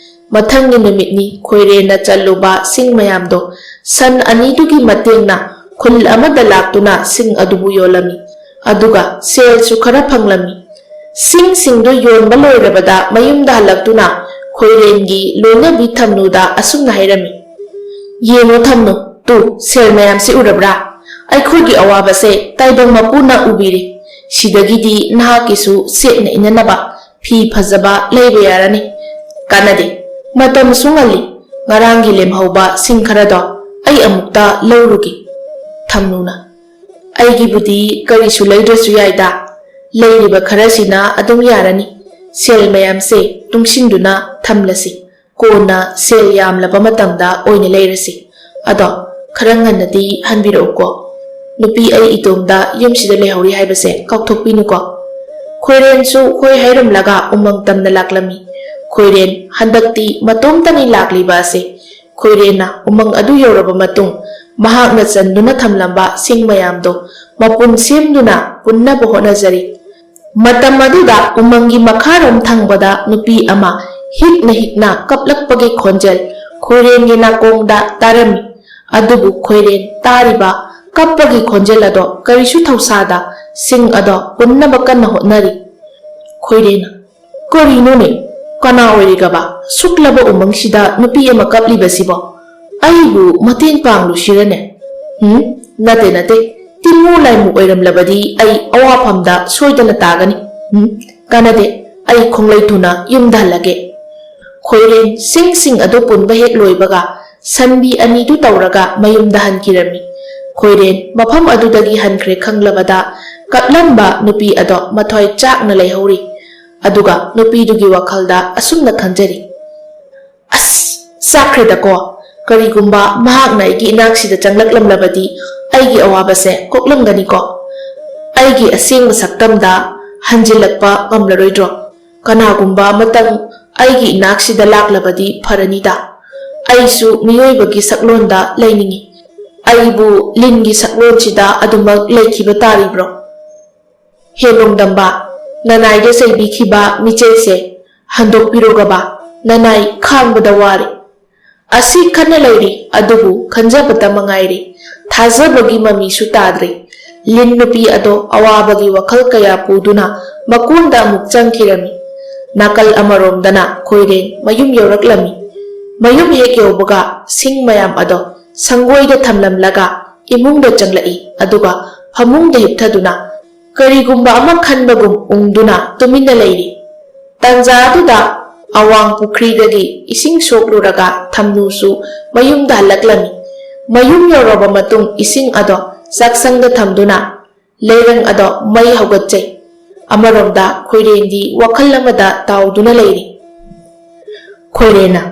ꯃꯊꯪꯒꯤ ꯅꯨꯃꯤꯠꯅꯤ ꯈꯣꯏꯔꯦꯟꯅ ꯆꯜꯂꯨꯕ ꯁꯤꯡ ꯃꯌꯥꯝꯗꯣ ꯁꯟ ꯑꯅꯤꯗꯨꯒꯤ ꯃꯇꯦꯡꯅ ꯈꯨꯜ ꯑꯃꯗ ꯂꯥꯛꯇꯨꯅ ꯁꯤꯡ ꯑꯗꯨꯕꯨ ꯌꯣꯜꯂꯝꯃꯤ꯫ ꯑꯗꯨꯒ ꯁꯦꯜꯁꯨ ꯈꯔ ꯐꯪꯂꯝꯃꯤ꯫ ꯁꯤꯡꯁꯤꯡꯗꯨ ꯌꯣꯟꯕ ꯂꯣꯏꯔꯕꯗ ꯃꯌꯨꯝꯗ ꯍꯜꯂꯛꯇꯨꯅ ꯈꯣꯏꯔꯦꯟꯒꯤ ꯂꯣꯏꯅꯕꯤ ꯊꯝꯅꯨꯗ ꯑꯁꯨꯝꯅ ꯍꯥꯏꯔꯝꯃꯤ, "ꯌꯦꯡꯉꯨ ꯊꯝꯅꯨ, ꯇꯨ ꯁꯦꯜ ꯃꯌꯥꯝꯁꯤ ꯎꯔꯕ꯭ꯔꯥ? ꯑꯩꯈꯣꯏꯒꯤ ꯑꯋꯥꯕꯁꯦ ꯇꯥꯏꯕꯪ ꯃꯄꯨꯅ ꯎꯕꯤꯔꯦ꯫ ꯁꯤꯗꯒꯤꯗꯤ ꯅꯍꯥꯛꯀꯤꯁꯨ ꯁꯦꯠꯅ ꯏꯅꯅꯕ ꯐꯤ ꯐꯖꯕ ꯂꯩꯕ ꯌꯥꯔꯅꯤ꯫ ꯀꯥꯟꯅꯗꯦ, ꯃꯇꯝꯁꯨ ꯉꯜꯂꯤ꯫ ꯉꯔꯥꯡꯒꯤ ꯂꯦꯝꯍꯧꯕ ꯁꯤꯡ ꯈꯔꯗꯣ ꯑꯩ ꯑꯃꯨꯛꯇ ꯂꯧꯔꯨꯒꯦ"꯫ ꯊꯝꯅꯨꯅ, "ꯑꯩꯒꯤꯕꯨꯗꯤ ꯀꯔꯤꯁꯨ ꯂꯩꯗ꯭ꯔꯁꯨ ꯌꯥꯏꯗ꯫ ꯂꯩꯔꯤꯕ ꯈꯔꯁꯤꯅ ꯑꯗꯨꯝ ꯌꯥꯔꯅꯤ꯫ ꯁꯦꯜ ꯃꯌꯥꯝꯁꯦ ꯇꯨꯡꯁꯤꯟꯗꯨꯅ ꯊꯝꯂꯁꯤ꯫ ꯀꯣꯟꯅ ꯁꯦꯜ ꯌꯥꯝꯂꯕ ꯃꯇꯝꯗ ꯑꯣꯏꯅ ꯂꯩꯔꯁꯤ꯫ ꯑꯗꯣ ꯈꯔ ꯉꯟꯅꯗꯤ ꯍꯟꯕꯤꯔꯛꯎꯀꯣ꯫ ꯅꯨꯄꯤ ꯑꯩ ꯏꯇꯣꯝꯗ ꯌꯨꯝꯁꯤꯗ ꯂꯩꯍꯧꯔꯤ ꯍꯥꯏꯕꯁꯦ ꯀꯥꯎꯊꯣꯛꯄꯤꯅꯨꯀꯣ"꯫ ꯈꯣꯏꯔꯦꯟꯁꯨ ꯍꯣꯏ ꯍꯥꯏꯔꯝꯂꯒ ꯎꯃꯪ ꯇꯝꯅ ꯂꯥꯛꯂꯝꯃꯤ꯫ ꯈꯣꯏꯔꯦꯟ ꯍꯟꯗꯛꯇꯤ ꯃꯇꯣꯝꯇꯅꯤ ꯂꯥꯛꯂꯤꯕ ꯑꯁꯦ꯫ ꯈꯣꯏꯔꯦꯟꯅ ꯎꯃꯪ ꯑꯗꯨ ꯌꯧꯔꯕ ꯃꯇꯨꯡ, ꯃꯍꯥꯛꯅ ꯆꯟꯗꯨꯅ ꯊꯝꯂꯝꯕ ꯁꯤꯡ ꯃꯌꯥꯝꯗꯣ ꯃꯄꯨꯟ ꯁꯦꯝꯗꯨꯅ ꯄꯨꯟꯅꯕ ꯍꯣꯠꯅꯖꯔꯤ꯫ ꯃꯇꯝ ꯑꯗꯨꯗ ꯎꯃꯪꯒꯤ ꯃꯈꯥꯔꯣꯝ ꯊꯪꯕꯗ ꯅꯨꯄꯤ ꯑꯃ ꯍꯤꯛꯅ ꯍꯤꯛꯅ ꯀꯞꯂꯛꯄꯒꯤ ꯈꯣꯟꯖꯦꯜ ꯈꯣꯏꯔꯦꯟꯒꯤ ꯅꯥꯀꯣꯡꯗ ꯇꯥꯔꯝꯃꯤ꯫ ꯑꯗꯨꯕꯨ ꯈꯣꯏꯔꯦꯟ ꯇꯥꯔꯤꯕ ꯀꯞꯄꯒꯤ ꯈꯣꯟꯖꯦꯜ ꯑꯗꯣ ꯀꯔꯤꯁꯨ ꯊꯧꯁꯥꯗ ꯁꯤꯡ ꯑꯗꯣ ꯄꯨꯟꯅꯕ ꯀꯟꯅ ꯍꯣꯠꯅꯔꯤ꯫ ꯈꯣꯏꯔꯦꯟꯅ, "ꯀꯔꯤꯅꯣꯅꯦ? ꯀꯅꯥ ꯑꯣꯏꯔꯤꯒꯕ? ꯁꯨꯛꯂꯕ ꯎꯃꯪꯁꯤꯗ ꯅꯨꯄꯤ ꯑꯃ ꯀꯞꯂꯤꯕꯁꯤꯕꯣ? ꯑꯩꯕꯨ ꯃꯇꯦꯡ ꯄꯥꯡꯂꯨꯁꯤꯔꯅꯦ? ꯎꯝ, ꯅꯠꯇꯦ, ꯅꯠꯇꯦ꯫ ꯇꯤꯟꯃꯨ ꯂꯥꯏꯃꯨ ꯑꯣꯏꯔꯝꯂꯕꯗꯤ ꯑꯩ ꯑꯋꯥꯐꯝꯗ ꯁꯣꯏꯗꯅ ꯇꯥꯒꯅꯤ꯫ ꯎꯝ, ꯀꯥꯟꯅꯗꯦ꯫ ꯑꯩ ꯈꯣꯡꯂꯩ ꯊꯨꯅ ꯌꯨꯝꯗ ꯍꯜꯂꯒꯦ꯫" ꯈꯣꯏꯔꯦꯟ ꯁꯤꯡꯁꯤꯡ ꯑꯗꯨ ꯄꯨꯟꯕ ꯍꯦꯛ ꯂꯣꯏꯕꯒ, ꯁꯟꯕꯤ ꯑꯅꯤꯗꯨ ꯇꯧꯔꯒ ꯃꯌꯨꯝꯗ ꯍꯟꯈꯤꯔꯝꯃꯤ꯫ ꯈꯣꯏꯔꯦꯟ ꯃꯐꯝ ꯑꯗꯨꯗꯒꯤ ꯍꯟꯈ꯭ꯔꯦ ꯈꯪꯂꯕꯗ, ꯀꯞꯂꯝꯕ ꯅꯨꯄꯤ ꯑꯗꯣ ꯃꯊ꯭ꯋꯥꯏ ꯆꯥꯛꯅ ꯂꯩꯍꯧꯔꯤ꯫ ꯑꯗꯨꯒ ꯅꯨꯄꯤꯗꯨꯒꯤ ꯋꯥꯈꯜꯗ ꯑꯁꯨꯝꯅ ꯈꯟꯖꯔꯤ, "ꯑꯁ, ꯆꯥꯛꯈ꯭ꯔꯦꯗꯀꯣ꯫ ꯀꯔꯤꯒꯨꯝꯕ ꯃꯍꯥꯛꯅ ꯑꯩꯒꯤ ꯏꯅꯥꯛꯁꯤꯗ ꯆꯪꯂꯛꯂꯝꯂꯕꯗꯤ ꯑꯩꯒꯤ ꯑꯋꯥꯕꯁꯦ ꯀꯣꯛꯂꯝꯒꯅꯤꯀꯣ꯫ ꯑꯩꯒꯤ ꯑꯁꯦꯡꯕ ꯁꯛꯇꯝꯗ ꯍꯟꯖꯤꯜꯂꯛꯄ ꯉꯝꯂꯔꯣꯏꯗ꯭ꯔꯣ? ꯀꯅꯥꯒꯨꯝꯕ ꯑꯃꯇꯪ ꯑꯩꯒꯤ ꯏꯅꯥꯛꯁꯤꯗ ꯂꯥꯛꯂꯕꯗꯤ ꯐꯔꯅꯤꯗ꯫ ꯑꯩꯁꯨ ꯃꯤꯑꯣꯏꯕꯒꯤ ꯁꯛꯂꯣꯟꯗ ꯂꯩꯅꯤꯡꯏ꯫ ꯑꯩꯕꯨ ꯂꯤꯟꯒꯤ ꯁꯛꯂꯣꯟꯁꯤꯗ ꯑꯗꯨꯃꯛ ꯂꯩꯈꯤꯕ ꯇꯥꯔꯤꯕ꯭ꯔꯣ? ꯍꯦ ꯅꯣꯡꯗꯝꯕ, ꯅꯅꯥꯏꯗ ꯆꯩꯕꯤꯈꯤꯕ ꯃꯤꯆꯩꯁꯦ ꯍꯟꯗꯣꯛꯄꯤꯔꯣꯒꯕ, ꯅꯅꯥꯏ ꯈꯥꯡꯕꯗ ꯋꯥꯔꯦ꯫ ꯑꯁꯤ ꯈꯟꯅ ꯂꯩꯔꯤ, ꯑꯗꯨꯕꯨ ꯈꯟꯖꯕꯇ ꯃꯉꯥꯏꯔꯦ꯫ ꯊꯥꯖꯕꯒꯤ ꯃꯃꯤꯁꯨ ꯇꯥꯗ꯭ꯔꯦ꯫ ꯂꯤꯟ ꯅꯨꯄꯤ ꯑꯗꯣ ꯑꯋꯥꯕꯒꯤ ꯋꯥꯈꯜ ꯀꯌꯥ ꯄꯨꯗꯨꯅ ꯃꯀꯣꯟꯗ ꯑꯃꯨꯛ ꯆꯪꯈꯤꯔꯝꯃꯤ꯫ ꯅꯥꯀꯜ ꯑꯃꯔꯣꯝꯗꯅ ꯈꯣꯏꯔꯦꯟ ꯃꯌꯨꯝ ꯌꯧꯔꯛꯂꯝꯃꯤ꯫ ꯃꯌꯨꯝ ꯍꯦꯛ ꯌꯧꯕꯒ ꯁꯤꯡ ꯃꯌꯥꯝ ꯑꯗꯣ ꯁꯪꯒꯣꯏꯗ ꯊꯝꯂꯝꯂꯒ ꯏꯃꯨꯡꯗ ꯆꯪꯂꯛꯏ, ꯑꯗꯨꯒ ꯐꯃꯨꯡꯗ ꯍꯤꯞꯊꯗꯨꯅ ꯀꯔꯤꯒꯨꯝꯕ ꯑꯃ ꯈꯟꯕꯒꯨꯝ ꯎꯪꯗꯨꯅ ꯇꯨꯃꯤꯟꯅ ꯂꯩꯔꯤ꯫ ꯇꯥꯟꯖꯥ ꯑꯗꯨꯗ ꯑꯋꯥꯡ ꯄꯨꯈ꯭ꯔꯤꯗꯒꯤ ꯏꯁꯤꯡ ꯁꯣꯛꯂꯨꯔꯒ ꯊꯝꯅꯨꯁꯨ ꯃꯌꯨꯝꯗ ꯍꯜꯂꯛꯂꯝꯃꯤ꯫ ꯃꯌꯨꯝ ꯌꯧꯔꯕ ꯃꯇꯨꯡ ꯏꯁꯤꯡ ꯑꯗꯣ ꯆꯥꯛꯁꯪꯗ ꯊꯝꯗꯨꯅ ꯂꯩꯔꯪ ꯑꯗꯣ ꯃꯩ ꯍꯧꯒꯠꯆꯩ꯫ ꯑꯃꯔꯣꯝꯗ ꯈꯣꯏꯔꯦꯟꯗꯤ ꯋꯥꯈꯜ ꯑꯃꯗ ꯇꯥꯎꯗꯨꯅ ꯂꯩꯔꯤ꯫ ꯈꯣꯏꯔꯦꯟꯅ,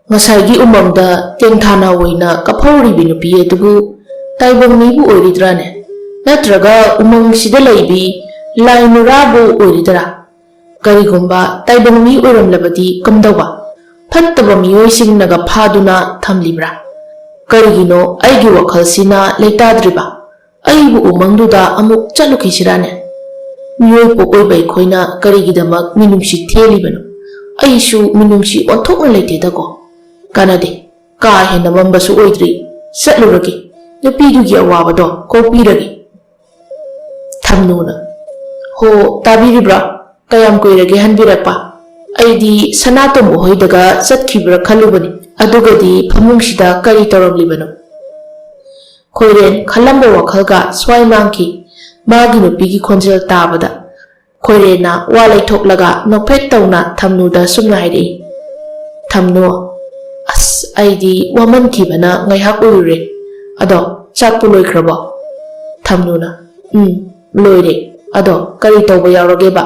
"ꯉꯁꯥꯏꯒꯤ ꯎꯃꯪꯗ ꯇꯦꯡꯊꯥꯅ ꯑꯣꯏꯅ ꯀꯞꯍꯧꯔꯤꯕꯤ ꯅꯨꯄꯤ ꯑꯗꯨꯕꯨ ꯇꯥꯏꯕꯪ ꯃꯤꯕꯨ ꯑꯣꯏꯔꯤꯗ꯭ꯔꯥꯅꯦ? ꯅꯠꯇ꯭ꯔꯒ ꯎꯃꯪꯁꯤꯗ ꯂꯩꯕꯤ ꯂꯥꯏ ꯅꯨꯔꯥꯕꯨ ꯑꯣꯏꯔꯤꯗ꯭ꯔꯥ?" ꯀꯔꯤꯒꯨꯝꯕ ꯇꯥꯏꯕꯪ ꯃꯤ ꯑꯣꯏꯔꯝꯂꯕꯗꯤ ꯀꯝꯗꯧꯕ? ꯐꯠꯇꯕ ꯃꯤꯑꯣꯏꯁꯤꯡꯅꯒ ꯐꯥꯗꯨꯅ ꯊꯝꯂꯤꯕ꯭ꯔꯥ? ꯀꯔꯤꯒꯤꯅꯣ ꯑꯩꯒꯤ ꯋꯥꯈꯜꯁꯤꯅ ꯂꯩꯇꯥꯗ꯭ꯔꯤꯕ? ꯑꯩꯕꯨ ꯎꯃꯪꯗꯨꯗ ꯑꯃꯨꯛ ꯆꯠꯂꯨꯈꯤꯁꯤꯔꯥꯅꯦ? ꯃꯤꯑꯣꯏ ꯄꯣꯛ ꯑꯣꯏꯕ ꯑꯩꯈꯣꯏꯅ ꯀꯔꯤꯒꯤꯗꯃꯛ ꯃꯤꯅꯨꯡꯁꯤ ꯊꯦꯜꯂꯤꯕꯅꯣ? ꯑꯩꯁꯨ ꯃꯤꯅꯨꯡꯁꯤ ꯑꯣꯟꯊꯣꯛꯅ ꯂꯩꯇꯦꯗꯀꯣ꯫ ꯀꯥꯟꯅꯗꯦ, ꯀꯥ ꯍꯦꯟꯅ ꯃꯝꯕꯁꯨ ꯑꯣꯏꯗ꯭ꯔꯤ꯫ ꯆꯠꯂꯨꯔꯒꯦ, ꯅꯨꯄꯤꯗꯨꯒꯤ ꯑꯋꯥꯕꯗꯣ ꯀꯣꯛꯄꯤꯔꯒꯦ꯫ ꯊꯝꯅꯨꯅ, "ꯍꯣ, ꯇꯥꯕꯤꯔꯤꯕ꯭ꯔꯥ? ꯀꯌꯥꯝ ꯀꯨꯏꯔꯒꯦ ꯍꯟꯕꯤꯔꯛꯄ? ꯑꯩꯗꯤ ꯁꯅꯥꯇꯣꯝꯕ ꯍꯣꯏꯗꯒ ꯆꯠꯈꯤꯕ꯭ꯔꯥ ꯈꯜꯂꯨꯕꯅꯤ꯫ ꯑꯗꯨꯒꯗꯤ ꯐꯃꯨꯡꯁꯤꯗ ꯀꯔꯤ ꯇꯧꯔꯝꯂꯤꯕꯅꯣ?" ꯈꯣꯏꯔꯦꯟ ꯈꯜꯂꯝꯕ ꯋꯥꯈꯜꯒ ꯁ꯭ꯋꯥꯏ ꯃꯥꯡꯈꯤ꯫ ꯃꯥꯒꯤ ꯅꯨꯄꯤꯒꯤ ꯈꯣꯟꯖꯦꯜ ꯇꯥꯕꯗ ꯈꯣꯏꯔꯦꯟꯅ ꯋꯥ ꯂꯩꯊꯣꯛꯂꯒ ꯅꯣꯛꯐꯦꯠ ꯇꯧꯅ ꯊꯝꯅꯨꯗ ꯁꯨꯝꯅ ꯍꯥꯏꯔꯛꯏ, "ꯊꯝꯅꯨ, ꯑꯁ, ꯑꯩꯗꯤ ꯋꯥꯃꯟꯈꯤꯕꯅ ꯉꯥꯏꯍꯥꯛ ꯎꯏꯔꯨꯔꯦ꯫ ꯑꯗꯣ, ꯆꯥꯛꯄꯨ ꯂꯣꯏꯈ꯭ꯔꯕꯣ?" ꯊꯝꯅꯨꯅ, "ꯎꯝ, ꯂꯣꯏꯔꯦ꯫ ꯑꯗꯣ, ꯀꯔꯤ ꯇꯧꯕ ꯌꯥꯎꯔꯒꯦꯕ?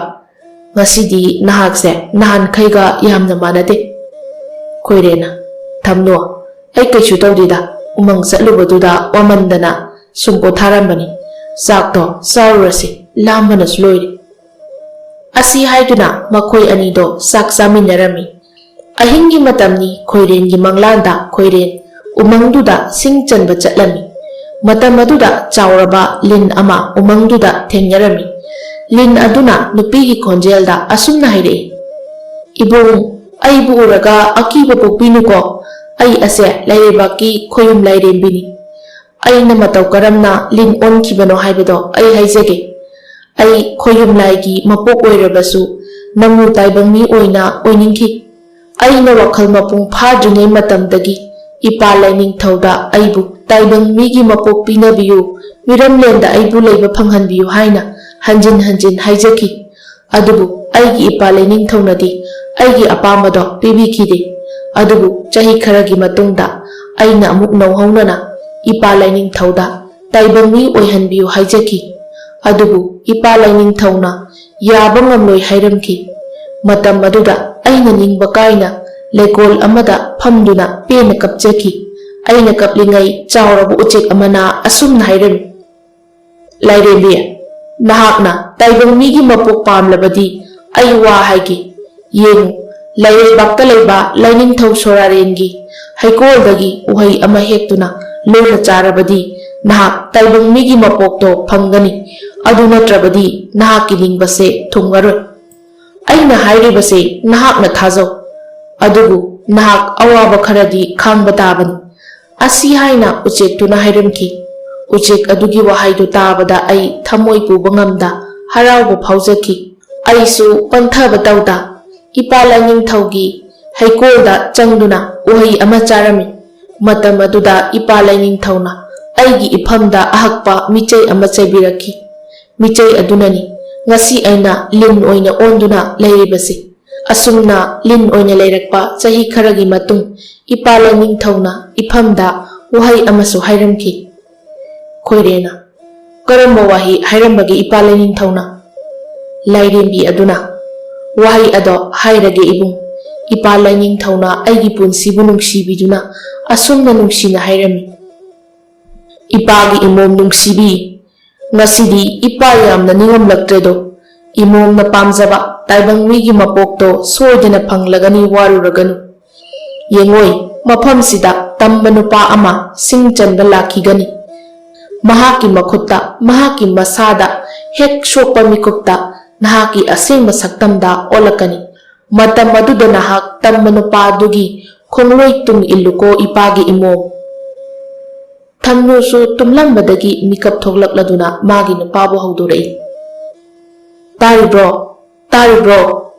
ꯉꯁꯤꯗꯤ ꯅꯍꯥꯛꯁꯦ ꯅꯍꯥꯟꯈꯩꯒ ꯌꯥꯝꯅ ꯃꯥꯟꯅꯗꯦ꯫" ꯈꯣꯏꯔꯦꯟꯅ, "ꯊꯝꯅꯨ, ꯑꯩ ꯀꯩꯁꯨ ꯇꯧꯗꯦꯗ, ꯎꯃꯪ ꯆꯠꯂꯨꯕꯗꯨꯗ ꯋꯥꯃꯟꯗꯅ ꯁꯨꯝ ꯄꯣꯊꯥꯔꯝꯕꯅꯤ꯫ ꯆꯥꯛꯇꯣ ꯆꯥꯔꯨꯔꯁꯤ, ꯂꯥꯝꯕꯅꯁꯨ ꯂꯣꯏꯔꯦ꯫" ꯑꯁꯤ ꯍꯥꯏꯗꯨꯅ ꯃꯈꯣꯏ ꯑꯅꯤꯗꯣ ꯆꯥꯛ ꯆꯥꯃꯤꯟꯅꯔꯝꯃꯤ꯫ ꯑꯍꯤꯡꯒꯤ ꯃꯇꯝꯅꯤ꯫ ꯈꯣꯏꯔꯦꯟꯒꯤ ꯃꯪꯂꯥꯟꯗ ꯈꯣꯏꯔꯦꯟ ꯎꯃꯪꯗꯨꯗ ꯁꯤꯡ ꯆꯟꯕ ꯆꯠꯂꯝꯃꯤ꯫ ꯃꯇꯝ ꯑꯗꯨꯗ ꯆꯥꯎꯔꯕ ꯂꯤꯟ ꯑꯃ ꯎꯃꯪꯗꯨꯗ ꯊꯦꯡꯅꯔꯝꯃꯤ꯫ ꯂꯤꯟ ꯑꯗꯨꯅ ꯅꯨꯄꯤꯒꯤ ꯈꯣꯟꯖꯦꯜꯗ ꯑꯁꯨꯝꯅ ꯍꯥꯏꯔꯛꯏ, "ꯏꯕꯨꯡ, ꯑꯩꯕꯨ ꯎꯔꯒ ꯑꯀꯤꯕ ꯄꯣꯛꯄꯤꯅꯨꯀꯣ꯫ ꯑꯩ ꯑꯁꯦ ꯂꯩꯔꯩꯕꯥꯛꯀꯤ ꯈꯣꯌꯨꯝ ꯂꯥꯏꯔꯦꯝꯕꯤꯅꯤ꯫ ꯑꯩꯅ ꯃꯇꯧ ꯀꯔꯝꯅ ꯂꯤꯟ ꯑꯣꯟꯈꯤꯕꯅꯣ ꯍꯥꯏꯕꯗꯣ ꯑꯩ ꯍꯥꯏꯖꯒꯦ꯫ ꯑꯩ ꯈꯣꯌꯨꯝ ꯂꯥꯏꯒꯤ ꯃꯄꯣꯛ ꯑꯣꯏꯔꯕꯁꯨ ꯅꯪꯕꯨ ꯇꯥꯏꯕꯪ ꯃꯤ ꯑꯣꯏꯅ ꯑꯣꯏꯅꯤꯡꯈꯤ꯫ ꯑꯩꯅ ꯋꯥꯈꯜ ꯃꯄꯨꯡ ꯐꯥꯗ꯭ꯔꯤꯉꯩ ꯃꯇꯝꯗꯒꯤ ꯏꯄꯥ ꯂꯥꯏꯅꯤꯡꯊꯧꯗ ꯑꯩꯕꯨ ꯇꯥꯏꯕꯪ ꯃꯤꯒꯤ ꯃꯄꯣꯛ ꯄꯤꯅꯕꯤꯌꯨ, ꯃꯤꯔꯝꯂꯦꯟꯗ ꯑꯩꯕꯨ ꯂꯩꯕ ꯐꯪꯍꯟꯕꯤꯌꯨ ꯍꯥꯏꯅ ꯍꯟꯖꯤꯟ ꯍꯟꯖꯤꯟ ꯍꯥꯏꯖꯈꯤ꯫ ꯑꯗꯨꯕꯨ ꯑꯩꯒꯤ ꯏꯄꯥ ꯂꯥꯏꯅꯤꯡꯊꯧꯅꯗꯤ ꯑꯩꯒꯤ ꯑꯄꯥꯝꯕꯗꯣ ꯄꯤꯕꯤꯈꯤꯗꯦ꯫ ꯑꯗꯨꯕꯨ ꯆꯍꯤ ꯈꯔꯒꯤ ꯃꯇꯨꯡꯗ ꯑꯩꯅ ꯑꯃꯨꯛ ꯅꯧꯍꯧꯅꯅ ꯏꯄꯥ ꯂꯥꯏꯅꯤꯡꯊꯧꯗ ꯇꯥꯏꯕꯪ ꯃꯤ ꯑꯣꯏꯍꯟꯕꯤꯌꯨ ꯍꯥꯏꯖꯈꯤ꯫ ꯑꯗꯨꯕꯨ ꯏꯄꯥ ꯂꯥꯏꯅꯤꯡꯊꯧꯅ ꯌꯥꯕ ꯉꯝꯂꯣꯏ ꯍꯥꯏꯔꯝꯈꯤ꯫ ꯃꯇꯝ ꯑꯗꯨꯗ ꯑꯩꯅ ꯅꯤꯡꯕ ꯀꯥꯏꯅ ꯂꯩꯀꯣꯜ ꯑꯃꯗ ꯐꯝꯗꯨꯅ ꯄꯦꯟꯅ ꯀꯞꯆꯈꯤ꯫ ꯑꯩꯅ ꯀꯞꯂꯤꯉꯩ ꯆꯥꯎꯔꯕ ꯎꯆꯦꯛ ꯑꯃꯅ ꯑꯁꯨꯝꯅ ꯍꯥꯏꯔꯝꯃꯤ, "ꯂꯥꯏꯔꯦꯝꯕꯤ, ꯅꯍꯥꯛꯅ ꯇꯥꯏꯕꯪ ꯃꯤꯒꯤ ꯃꯄꯣꯛ ꯄꯥꯝꯂꯕꯗꯤ ꯑꯩ ꯋꯥ ꯍꯥꯏꯒꯦ, ꯌꯦꯡꯉꯨ, ꯂꯩꯔꯩꯕꯥꯛꯇ ꯂꯩꯕ ꯂꯥꯏꯅꯤꯡꯊꯧ ꯁꯣꯔꯥꯔꯦꯟꯒꯤ ꯍꯩꯀꯣꯜꯗꯒꯤ ꯎꯍꯩ ꯑꯃ ꯍꯦꯛꯇꯨꯅ ꯂꯣꯟꯅ ꯆꯥꯔꯕꯗꯤ ꯅꯍꯥꯛ ꯇꯥꯏꯕꯪ ꯃꯤꯒꯤ ꯃꯄꯣꯛꯇꯣ ꯐꯪꯒꯅꯤ꯫ ꯑꯗꯨ ꯅꯠꯇ꯭ꯔꯕꯗꯤ ꯅꯍꯥꯛꯀꯤ ꯅꯤꯡꯕꯁꯦ ꯊꯨꯡꯉꯔꯣꯏ꯫ ꯑꯩꯅ ꯍꯥꯏꯔꯤꯕꯁꯦ ꯅꯍꯥꯛꯅ ꯊꯥꯖꯧ, ꯑꯗꯨꯕꯨ ꯅꯍꯥꯛ ꯑꯋꯥꯕ ꯈꯔꯗꯤ ꯈꯥꯡꯕ ꯇꯥꯕꯅꯤ꯫ ꯑꯁꯤ ꯍꯥꯏꯅ ꯎꯆꯦꯛꯇꯨꯅ ꯍꯥꯏꯔꯝꯈꯤ꯫ ꯎꯆꯦꯛ ꯑꯗꯨꯒꯤ ꯋꯥꯍꯩꯗꯨ ꯇꯥꯕꯗ ꯑꯩ ꯊꯃꯣꯏ ꯄꯨꯕ ꯉꯝꯗ ꯍꯔꯥꯎꯕ ꯐꯥꯎꯖꯈꯤ꯫ ꯑꯩꯁꯨ ꯄꯟꯊꯕ ꯇꯧꯗ ꯏꯄꯥ ꯂꯥꯏꯅꯤꯡꯊꯧꯒꯤ ꯍꯩꯀꯣꯜꯗ ꯆꯪꯗꯨꯅ ꯎꯍꯩ ꯑꯃ ꯆꯥꯔꯝꯃꯤ꯫ ꯃꯇꯝ ꯑꯗꯨꯗ ꯏꯄꯥ ꯂꯥꯏꯅꯤꯡꯊꯧꯅ ꯑꯩꯒꯤ ꯏꯐꯝꯗ ꯑꯍꯛꯄ ꯃꯤꯆꯩ ꯑꯃ ꯆꯩꯕꯤꯔꯛꯈꯤ꯫ ꯃꯤꯆꯩ ꯑꯗꯨꯅꯅꯤ ꯉꯁꯤ ꯑꯩꯅ ꯂꯤꯟ ꯑꯣꯏꯅ ꯑꯣꯟꯗꯨꯅ ꯂꯩꯔꯤꯕꯁꯤ꯫ ꯑꯁꯨꯝꯅ ꯂꯤꯟ ꯑꯣꯏꯅ ꯂꯩꯔꯛꯄ ꯆꯍꯤ ꯈꯔꯒꯤ ꯃꯇꯨꯡ ꯏꯄꯥ ꯂꯥꯏꯅꯤꯡꯊꯧꯅ ꯏꯐꯝꯗ ꯋꯥꯍꯩ ꯑꯃꯁꯨ ꯍꯥꯏꯔꯝꯈꯤ꯫ ꯈꯣꯏꯔꯦꯅ, "ꯀꯔꯝꯕ ꯋꯥꯍꯩ ꯍꯥꯏꯔꯝꯕꯒꯦ ꯏꯄꯥ ꯂꯥꯏꯅꯤꯡꯊꯧꯅ?" ꯂꯥꯏꯔꯦꯝꯕꯤ ꯑꯗꯨꯅ, "ꯋꯥꯍꯩ ꯑꯗꯣ ꯍꯥꯏꯔꯒꯦ ꯏꯕꯨꯡ꯫ ꯏꯄꯥ ꯂꯥꯏꯅꯤꯡꯊꯧꯅ ꯑꯩꯒꯤ ꯄꯨꯟꯁꯤꯕꯨ ꯅꯨꯡꯁꯤꯕꯤꯗꯨꯅ ꯑꯁꯨꯝꯅ ꯅꯨꯡꯁꯤꯅ ꯍꯥꯏꯔꯝꯃꯤ, 'ꯏꯄꯥꯒꯤ ꯏꯃꯣꯝ ꯅꯨꯡꯁꯤꯕꯤ, ꯉꯁꯤꯗꯤ ꯏꯄꯥ ꯌꯥꯝꯅ ꯅꯤꯡꯉꯝꯂꯛꯇ꯭ꯔꯦꯗꯣ꯫ ꯏꯃꯣꯝꯅ ꯄꯥꯝꯖꯕ ꯇꯥꯏꯕꯪ ꯃꯤꯒꯤ ꯃꯄꯣꯛꯇꯣ ꯁꯣꯏꯗꯅ ꯐꯪꯂꯒꯅꯤ, ꯋꯥꯔꯨꯔꯒꯅꯨ꯫ ꯌꯦꯡꯉꯣꯏ, ꯃꯐꯝꯁꯤꯗ ꯇꯝꯕ ꯅꯨꯄꯥ ꯑꯃ ꯁꯤꯡ ꯆꯟꯕ ꯂꯥꯛꯈꯤꯒꯅꯤ꯫ ꯃꯍꯥꯛꯀꯤ ꯃꯈꯨꯠꯇ, ꯃꯍꯥꯛꯀꯤ ꯃꯁꯥꯗ ꯍꯦꯛ ꯁꯣꯛꯄ ꯃꯤꯀꯨꯞꯇ ꯅꯍꯥꯛꯀꯤ ꯑꯁꯦꯡꯕ ꯁꯛꯇꯝꯗ ꯑꯣꯜꯂꯛꯀꯅꯤ꯫ ꯃꯇꯝ ꯑꯗꯨꯗ ꯅꯍꯥꯛ ꯇꯝꯕ ꯅꯨꯄꯥ ꯑꯗꯨꯒꯤ ꯈꯣꯡꯂꯣꯏ ꯇꯨꯡ ꯏꯜꯂꯨꯀꯣ ꯏꯄꯥꯒꯤ ꯏꯃꯣꯝ.'" ꯊꯝꯅꯨꯁꯨ ꯇꯨꯝꯂꯝꯕꯗꯒꯤ ꯃꯤꯀꯞ ꯊꯣꯛꯂꯛꯂꯗꯨꯅ ꯃꯥꯒꯤ ꯅꯨꯄꯥꯕꯨ ꯍꯧꯗꯣꯔꯛꯏ꯫ "ꯇꯥꯔꯤꯕ꯭ꯔꯣ? ꯇꯥꯔꯤꯕ꯭ꯔꯣ?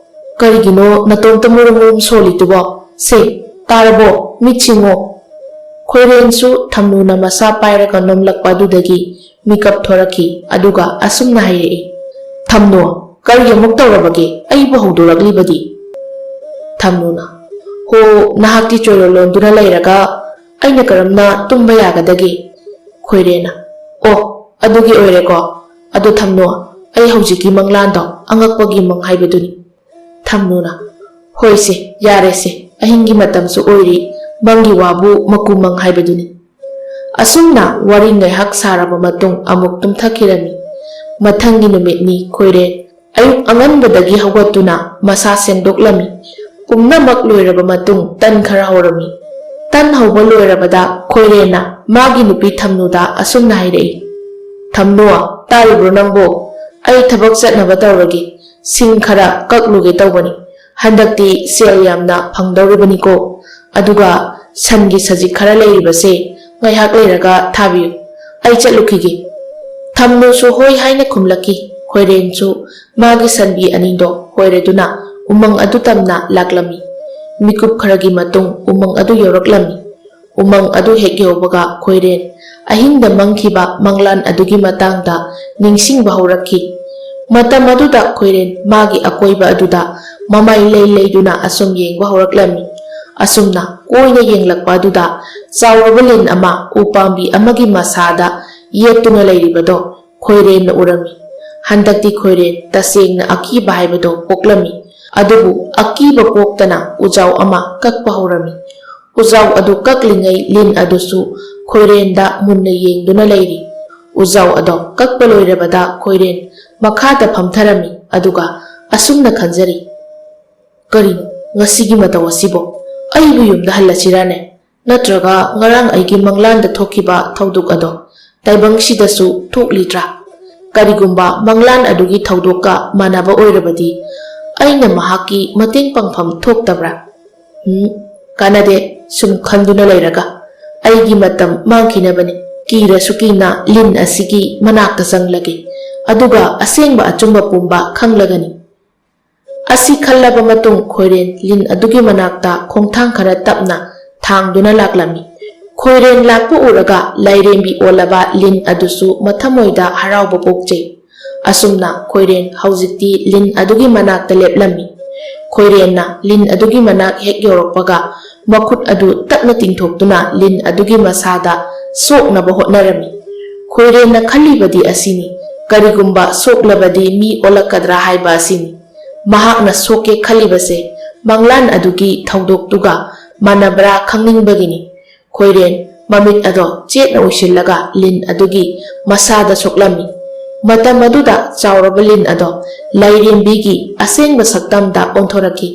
ꯀꯔꯤꯒꯤꯅꯣ ꯅꯇꯣꯝꯇ ꯃꯨꯔꯨꯝ ꯃꯨꯔꯨꯝ ꯁꯣꯜꯂꯤꯗꯨꯕꯣ? ꯁꯦ, ꯇꯥꯔꯕꯣ? ꯃꯤꯠ ꯁꯤꯡꯉꯣ!" ꯈꯣꯏꯔꯦꯟꯁꯨ ꯊꯝꯅꯨꯅ ꯃꯁꯥ ꯄꯥꯏꯔꯒ ꯅꯣꯝꯂꯛꯄ ꯑꯗꯨꯗꯒꯤ ꯃꯤꯀꯞ ꯊꯣꯔꯛꯈꯤ, ꯑꯗꯨꯒ ꯑꯁꯨꯝꯅ ꯍꯥꯏꯔꯛꯏ, "ꯊꯝꯅꯣ, ꯀꯔꯤ ꯑꯃꯨꯛ ꯇꯧꯔꯕꯒꯦ? ꯑꯩꯕꯨ ꯍꯧꯗꯣꯔꯛꯂꯤꯕꯗꯤ?" ꯊꯝꯅꯨꯅ, "ꯍꯣ, ꯅꯍꯥꯛꯇꯤ ꯆꯣꯏꯔꯣꯜ ꯂꯣꯟꯗꯨꯅ ꯂꯩꯔꯒ ꯑꯩꯅ ꯀꯔꯝꯅ ꯇꯨꯝꯕ ꯌꯥꯒꯗꯒꯦ?" ꯈꯣꯏꯔꯦꯅ, "ꯑꯣ, ꯑꯗꯨꯒꯤ ꯑꯣꯏꯔꯦꯀꯣ꯫ ꯑꯗꯨ ꯊꯝꯅꯣ, ꯑꯩ ꯍꯧꯖꯤꯛꯀꯤ ꯃꯪꯂꯥꯟꯗꯣ ꯑꯉꯛꯄꯒꯤ ꯃꯪ ꯍꯥꯏꯕꯗꯨꯅꯤ꯫" ꯊꯝꯅꯨꯅ, "ꯍꯣꯏꯁꯦ, ꯌꯥꯔꯦꯁꯦ, ꯑꯍꯤꯡꯒꯤ ꯃꯇꯝꯁꯨ ꯑꯣꯏꯔꯤ, ꯃꯪꯒꯤ ꯋꯥꯕꯨ ꯃꯀꯨ ꯃꯪ ꯍꯥꯏꯕꯗꯨꯅꯤ꯫" ꯑꯁꯨꯝꯅ ꯋꯥꯔꯤ ꯉꯥꯏꯍꯥꯛ ꯁꯥꯔꯕ ꯃꯇꯨꯡ ꯑꯃꯨꯛ ꯇꯨꯝꯊꯈꯤꯔꯝꯃꯤ꯫ ꯃꯊꯪꯒꯤ ꯅꯨꯃꯤꯠꯅꯤ ꯈꯣꯏꯔꯦꯟ꯫ ꯑꯌꯨꯛ ꯑꯉꯟꯕꯗꯒꯤ ꯍꯧꯒꯠꯇꯨꯅ ꯃꯁꯥ ꯁꯦꯡꯗꯣꯛꯂꯝꯃꯤ꯫ ꯄꯨꯝꯅꯃꯛ ꯂꯣꯏꯔꯕ ꯃꯇꯨꯡ ꯇꯟ ꯈꯔ ꯍꯧꯔꯝꯃꯤ꯫ ꯇꯟ ꯍꯧꯕ ꯂꯣꯏꯔꯕꯗ ꯈꯣꯏꯔꯦꯟꯅ ꯃꯥꯒꯤ ꯅꯨꯄꯤ ꯊꯝꯅꯨꯗ ꯑꯁꯨꯝꯅ ꯍꯥꯏꯔꯛꯏ, "ꯊꯝꯅꯨ, ꯇꯥꯔꯤꯕ꯭ꯔꯣ ꯅꯪꯕꯣ? ꯑꯩ ꯊꯕꯛ ꯆꯠꯅꯕ ꯇꯧꯔꯒꯦ꯫ ꯁꯤꯡ ꯈꯔ ꯀꯛꯂꯨꯒꯦ ꯇꯧꯕꯅꯤ꯫ ꯍꯟꯗꯛꯇꯤ ꯁꯦꯜ ꯌꯥꯝꯅ ꯐꯪꯗꯧꯔꯤꯕꯅꯤꯀꯣ꯫ ꯑꯗꯨꯒ ꯁꯟꯒꯤ ꯁꯖꯤꯛ ꯈꯔ ꯂꯩꯔꯤꯕꯁꯦ ꯉꯥꯏꯍꯥꯛ ꯂꯩꯔꯒ ꯊꯥꯕꯤꯌꯨ꯫ ꯑꯩ ꯆꯠꯂꯨꯈꯤꯒꯦ꯫" ꯊꯝꯅꯨꯁꯨ ꯍꯣꯏ ꯍꯥꯏꯅ ꯈꯨꯝꯂꯛꯈꯤ꯫ ꯈꯣꯏꯔꯦꯟꯁꯨ ꯃꯥꯒꯤ ꯁꯟꯕꯤ ꯑꯅꯤꯗꯣ ꯍꯣꯏꯔꯗꯨꯅ ꯎꯃꯪ ꯑꯗꯨ ꯇꯝꯅ ꯂꯥꯛꯂꯝꯃꯤ꯫ ꯃꯤꯀꯨꯞ ꯈꯔꯒꯤ ꯃꯇꯨꯡ ꯎꯃꯪ ꯑꯗꯨ ꯌꯧꯔꯛꯂꯝꯃꯤ꯫ ꯎꯃꯪ ꯑꯗꯨ ꯍꯦꯛ ꯌꯧꯕꯒ ꯈꯣꯏꯔꯦꯟ ꯑꯍꯤꯡꯗ ꯃꯪꯈꯤꯕ ꯃꯪꯂꯥꯟ ꯑꯗꯨꯒꯤ ꯃꯇꯥꯡꯗ ꯅꯤꯡꯁꯤꯡꯕ ꯍꯧꯔꯛꯈꯤ꯫ ꯃꯇꯝ ꯑꯗꯨꯗ ꯈꯣꯏꯔꯦꯟ ꯃꯥꯒꯤ ꯑꯀꯣꯏꯕ ꯑꯗꯨꯗ ꯃꯃꯥꯏ ꯂꯩ ꯂꯩꯗꯨꯅ ꯑꯁꯨꯝ ꯌꯦꯡꯕ ꯍꯧꯔꯛꯂꯝꯃꯤ꯫ ꯑꯁꯨꯝꯅ ꯀꯣꯏꯅ ꯌꯦꯡꯂꯛꯄ ꯑꯗꯨꯗ ꯆꯥꯎꯔꯕ ꯂꯤꯟ ꯑꯃ ꯎ ꯄꯥꯝꯕꯤ ꯑꯃꯒꯤ ꯃꯁꯥꯗ ꯌꯦꯠꯇꯨꯅ ꯂꯩꯔꯤꯕꯗꯣ ꯈꯣꯏꯔꯦꯟꯅ ꯎꯔꯝꯃꯤ꯫ ꯍꯟꯗꯛꯇꯤ ꯈꯣꯏꯔꯦꯟ ꯇꯁꯦꯡꯅ ꯑꯀꯤꯕ ꯍꯥꯏꯕꯗꯣ ꯄꯣꯛꯂꯝꯃꯤ꯫ ꯑꯗꯨꯕꯨ ꯑꯀꯤꯕ ꯄꯣꯛꯇꯅ ꯎꯖꯥꯎ ꯑꯃ ꯀꯛꯄ ꯍꯧꯔꯝꯃꯤ꯫ ꯎꯖꯥꯎ ꯑꯗꯨ ꯀꯛꯂꯤꯉꯩ ꯂꯤꯟ ꯑꯗꯨꯁꯨ ꯈꯣꯏꯔꯦꯟꯗ ꯃꯨꯟꯅ ꯌꯦꯡꯗꯨꯅ ꯂꯩꯔꯤ꯫ ꯎꯖꯥꯎ ꯑꯗꯣ ꯀꯛꯄ ꯂꯣꯏꯔꯕꯗ ꯈꯣꯏꯔꯦꯟ ꯃꯈꯥꯗ ꯐꯝꯊꯔꯝꯃꯤ, ꯑꯗꯨꯒ ꯑꯁꯨꯝꯅ ꯈꯟꯖꯔꯤ, "ꯀꯔꯤꯅꯣ ꯉꯁꯤꯒꯤ ꯃꯇꯧ ꯑꯁꯤꯕꯣ? ꯑꯩꯕꯨ ꯌꯨꯝꯗ ꯍꯜꯂꯁꯤꯔꯥꯅꯦ? ꯅꯠꯇ꯭ꯔꯒ ꯉꯔꯥꯡ ꯑꯩꯒꯤ ꯃꯪꯂꯥꯟꯗ ꯊꯣꯛꯈꯤꯕ ꯊꯧꯗꯣꯛ ꯑꯗꯣ ꯇꯥꯏꯕꯪꯁꯤꯗꯁꯨ ꯊꯣꯛꯂꯤꯗ꯭ꯔꯥ? ꯀꯔꯤꯒꯨꯝꯕ ꯃꯪꯂꯥꯟ ꯑꯗꯨꯒꯤ ꯊꯧꯗꯣꯛꯀ ꯃꯥꯟꯅꯕ ꯑꯣꯏꯔꯕꯗꯤ ꯑꯩꯅ ꯃꯍꯥꯛꯀꯤ ꯃꯇꯦꯡ ꯄꯥꯡꯐꯝ ꯊꯣꯛꯇꯕ꯭ꯔꯥ? ꯎꯝ, ꯀꯥꯟꯅꯗꯦ ꯁꯨꯝ ꯈꯟꯗꯨꯅ ꯂꯩꯔꯒ꯫ ꯑꯩꯒꯤ ꯃꯇꯝ ꯃꯥꯡꯈꯤꯅꯕꯅꯤ꯫" ꯀꯤꯔꯁꯨ ꯀꯤꯅ ꯂꯤꯟ ꯑꯁꯤꯒꯤ ꯃꯅꯥꯛꯇ ꯆꯪꯂꯒꯦ, ꯑꯗꯨꯒ ꯑꯁꯦꯡꯕ ꯑꯆꯨꯝꯕ ꯄꯨꯝꯕ ꯈꯪꯂꯒꯅꯤ꯫ ꯑꯁꯤ ꯈꯜꯂꯕ ꯃꯇꯨꯡ ꯈꯣꯏꯔꯦꯟ ꯂꯤꯟ ꯑꯗꯨꯒꯤ ꯃꯅꯥꯛꯇ ꯈꯣꯡꯊꯥꯡ ꯈꯔ ꯇꯞꯅ ꯊꯥꯡꯗꯨꯅ ꯂꯥꯛꯂꯝꯃꯤ꯫ ꯈꯣꯏꯔꯦꯟ ꯂꯥꯛꯄ ꯎꯔꯒ ꯂꯥꯏꯔꯦꯝꯕꯤ ꯑꯣꯜꯂꯕ ꯂꯤꯟ ꯑꯗꯨꯁꯨ ꯃꯊꯃꯣꯏꯗ ꯍꯔꯥꯎꯕ ꯄꯣꯛꯆꯩ꯫ ꯑꯁꯨꯝꯅ ꯈꯣꯏꯔꯦꯟ ꯍꯧꯖꯤꯛꯇꯤ ꯂꯤꯟ ꯑꯗꯨꯒꯤ ꯃꯅꯥꯛꯇ ꯂꯦꯞꯂꯝꯃꯤ꯫ ꯈꯣꯏꯔꯦꯟꯅ ꯂꯤꯟ ꯑꯗꯨꯒꯤ ꯃꯅꯥꯛ ꯍꯦꯛ ꯌꯧꯔꯛꯄꯒ ꯃꯈꯨꯠ ꯑꯗꯨ ꯇꯞꯅ ꯇꯤꯡꯊꯣꯛꯇꯨꯅ ꯂꯤꯟ ꯑꯗꯨꯒꯤ ꯃꯁꯥꯗ ꯁꯣꯛꯅꯕ ꯍꯣꯠꯅꯔꯝꯃꯤ꯫ ꯈꯣꯏꯔꯦꯟꯅ ꯈꯜꯂꯤꯕꯗꯤ ꯑꯁꯤꯅꯤ, ꯀꯔꯤꯒꯨꯝꯕ ꯁꯣꯛꯂꯕꯗꯤ ꯃꯤ ꯑꯣꯜꯂꯛꯀꯗ꯭ꯔꯥ ꯍꯥꯏꯕ ꯑꯁꯤꯅꯤ꯫ ꯃꯍꯥꯛꯅ ꯁꯣꯛꯀꯦ ꯈꯜꯂꯤꯕꯁꯦ ꯃꯪꯂꯥꯟ ꯑꯗꯨꯒꯤ ꯊꯧꯗꯣꯛꯇꯨꯒ ꯃꯥꯟꯅꯕ꯭ꯔꯥ ꯈꯪꯅꯤꯡꯕꯒꯤꯅꯤ꯫ ꯈꯣꯏꯔꯦꯟ ꯃꯃꯤꯠ ꯑꯗꯣ ꯆꯦꯠꯅ ꯎꯏꯁꯤꯜꯂꯒ ꯂꯤꯟ ꯑꯗꯨꯒꯤ ꯃꯁꯥꯗ ꯁꯣꯛꯂꯝꯃꯤ꯫ ꯃꯇꯝ ꯑꯗꯨꯗ ꯆꯥꯎꯔꯕ ꯂꯤꯟ ꯑꯗꯣ ꯂꯥꯏꯔꯦꯝꯕꯤꯒꯤ ꯑꯁꯦꯡꯕ ꯁꯛꯇꯝꯗ ꯑꯣꯟꯊꯣꯔꯛꯈꯤ꯫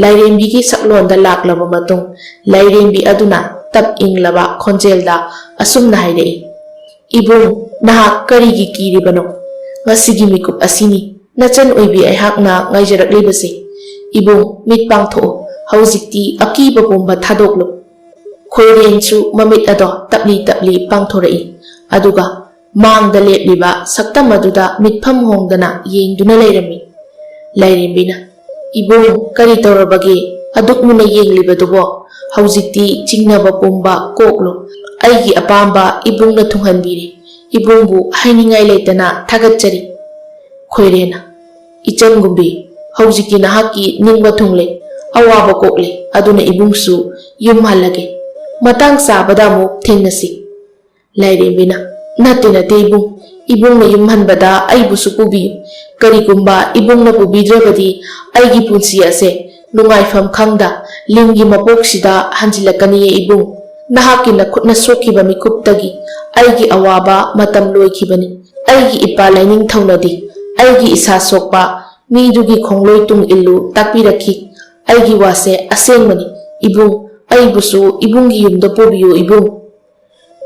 ꯂꯥꯏꯔꯦꯝꯕꯤꯒꯤ ꯁꯛꯂꯣꯟꯗ ꯂꯥꯛꯂꯕ ꯃꯇꯨꯡ, ꯂꯥꯏꯔꯦꯝꯕꯤ ꯑꯗꯨꯅ ꯇꯞ ꯏꯪꯂꯕ ꯈꯣꯟꯖꯦꯜꯗ ꯑꯁꯨꯝꯅ ꯍꯥꯏꯔꯛꯏ, "ꯏꯕꯨꯡ, ꯅꯍꯥꯛ ꯀꯔꯤꯒꯤ ꯀꯤꯔꯤꯕꯅꯣ? ꯉꯁꯤꯒꯤ ꯃꯤꯀꯨꯞ ꯑꯁꯤꯅꯤ ꯅꯆꯟ ꯑꯣꯏꯕꯤ ꯑꯩꯍꯥꯛꯅ ꯉꯥꯏꯖꯔꯛꯂꯤꯕꯁꯦ꯫ ꯏꯕꯨꯡ, ꯃꯤꯠ ꯄꯥꯡꯊꯣꯛꯎ꯫ ꯍꯧꯖꯤꯛꯇꯤ ꯑꯀꯤꯕ ꯄꯨꯝꯕ ꯊꯥꯗꯣꯛꯂꯨ꯫" ꯈꯣꯏꯔꯦꯟꯁꯨ ꯃꯃꯤꯠ ꯑꯗꯣ ꯇꯞꯂꯤ ꯇꯞꯂꯤ ꯄꯥꯡꯊꯣꯔꯛꯏ꯫ ꯑꯗꯨꯒ ꯃꯥꯡꯗ ꯂꯦꯞꯂꯤꯕ ꯁꯛꯇꯝ ꯑꯗꯨꯗ ꯃꯤꯠꯐꯝ ꯍꯣꯡꯗꯅ ꯌꯦꯡꯗꯨꯅ ꯂꯩꯔꯝꯃꯤ꯫ ꯂꯥꯏꯔꯦꯝꯕꯤꯅ, "ꯏꯕꯨꯡ, ꯀꯔꯤ ꯇꯧꯔꯕꯒꯦ? ꯑꯗꯨꯛ ꯃꯨꯟꯅ ꯌꯦꯡꯂꯤꯕꯗꯨꯕꯣ? ꯍꯧꯖꯤꯛꯇꯤ ꯆꯤꯡꯅꯕ ꯄꯨꯝꯕ ꯀꯣꯛꯂꯨ꯫ ꯑꯩꯒꯤ ꯑꯄꯥꯝꯕ ꯏꯕꯨꯡꯅ ꯊꯨꯡꯍꯟꯕꯤꯔꯦ꯫ ꯏꯕꯨꯡꯕꯨ ꯍꯥꯏꯅꯤꯡꯉꯥꯏ ꯂꯩꯇꯅ ꯊꯥꯒꯠꯆꯔꯤ꯫" ꯈꯣꯏꯔꯦꯟꯅ, "ꯏꯆꯟꯒꯨꯝꯕꯤ, ꯍꯧꯖꯤꯛꯇꯤ ꯅꯍꯥꯛꯀꯤ ꯅꯤꯡꯕ ꯊꯨꯡꯂꯦ, ꯑꯋꯥꯕ ꯀꯣꯛꯂꯦ, ꯑꯗꯨꯅ ꯏꯕꯨꯡꯁꯨ ꯌꯨꯝ ꯍꯜꯂꯒꯦ꯫ ꯃꯇꯥꯡ ꯆꯥꯕꯗ ꯑꯃꯨꯛ ꯊꯦꯡꯅꯁꯤ꯫" ꯂꯥꯏꯔꯦꯝꯕꯤꯅ, "ꯅꯠꯇꯦ, ꯅꯠꯇꯦ ꯏꯕꯨꯡ, ꯏꯕꯨꯡꯅ ꯌꯨꯝ ꯍꯟꯕꯗ ꯑꯩꯕꯨꯁꯨ ꯄꯨꯕꯤꯌꯨ꯫ ꯀꯔꯤꯒꯨꯝꯕ ꯏꯕꯨꯡꯅ ꯄꯨꯕꯤꯗ꯭ꯔꯕꯗꯤ ꯑꯩꯒꯤ ꯄꯨꯟꯁꯤ ꯑꯁꯦ ꯅꯨꯡꯉꯥꯏꯐꯝ ꯈꯪꯗ ꯂꯤꯟꯒꯤ ꯃꯄꯣꯛꯁꯤꯗ ꯍꯟꯖꯤꯜꯂꯛꯀꯅꯤꯌꯦ ꯏꯕꯨꯡ꯫ ꯅꯍꯥꯛꯀꯤ ꯅꯈꯨꯠꯅ ꯁꯣꯛꯈꯤꯕ ꯃꯤꯀꯨꯞꯇꯒꯤ ꯑꯩꯒꯤ ꯑꯋꯥꯕ ꯃꯇꯝ ꯂꯣꯏꯈꯤꯕꯅꯤ꯫ ꯑꯩꯒꯤ ꯏꯄꯥ ꯂꯥꯏꯅꯤꯡꯊꯧꯅꯗꯤ ꯑꯩꯒꯤ ꯏꯁꯥ ꯁꯣꯛꯄ ꯃꯤꯗꯨꯒꯤ ꯈꯣꯡꯂꯣꯏ ꯇꯨꯡ ꯏꯜꯂꯨ ꯇꯥꯛꯄꯤꯔꯛꯈꯤ꯫ ꯑꯩꯒꯤ ꯋꯥꯁꯦ ꯑꯁꯦꯡꯕꯅꯤ꯫ ꯏꯕꯨꯡ, ꯑꯩꯕꯨꯁꯨ ꯏꯕꯨꯡꯒꯤ ꯌꯨꯝꯗ ꯄꯨꯕꯤꯌꯨ ꯏꯕꯨꯡ꯫"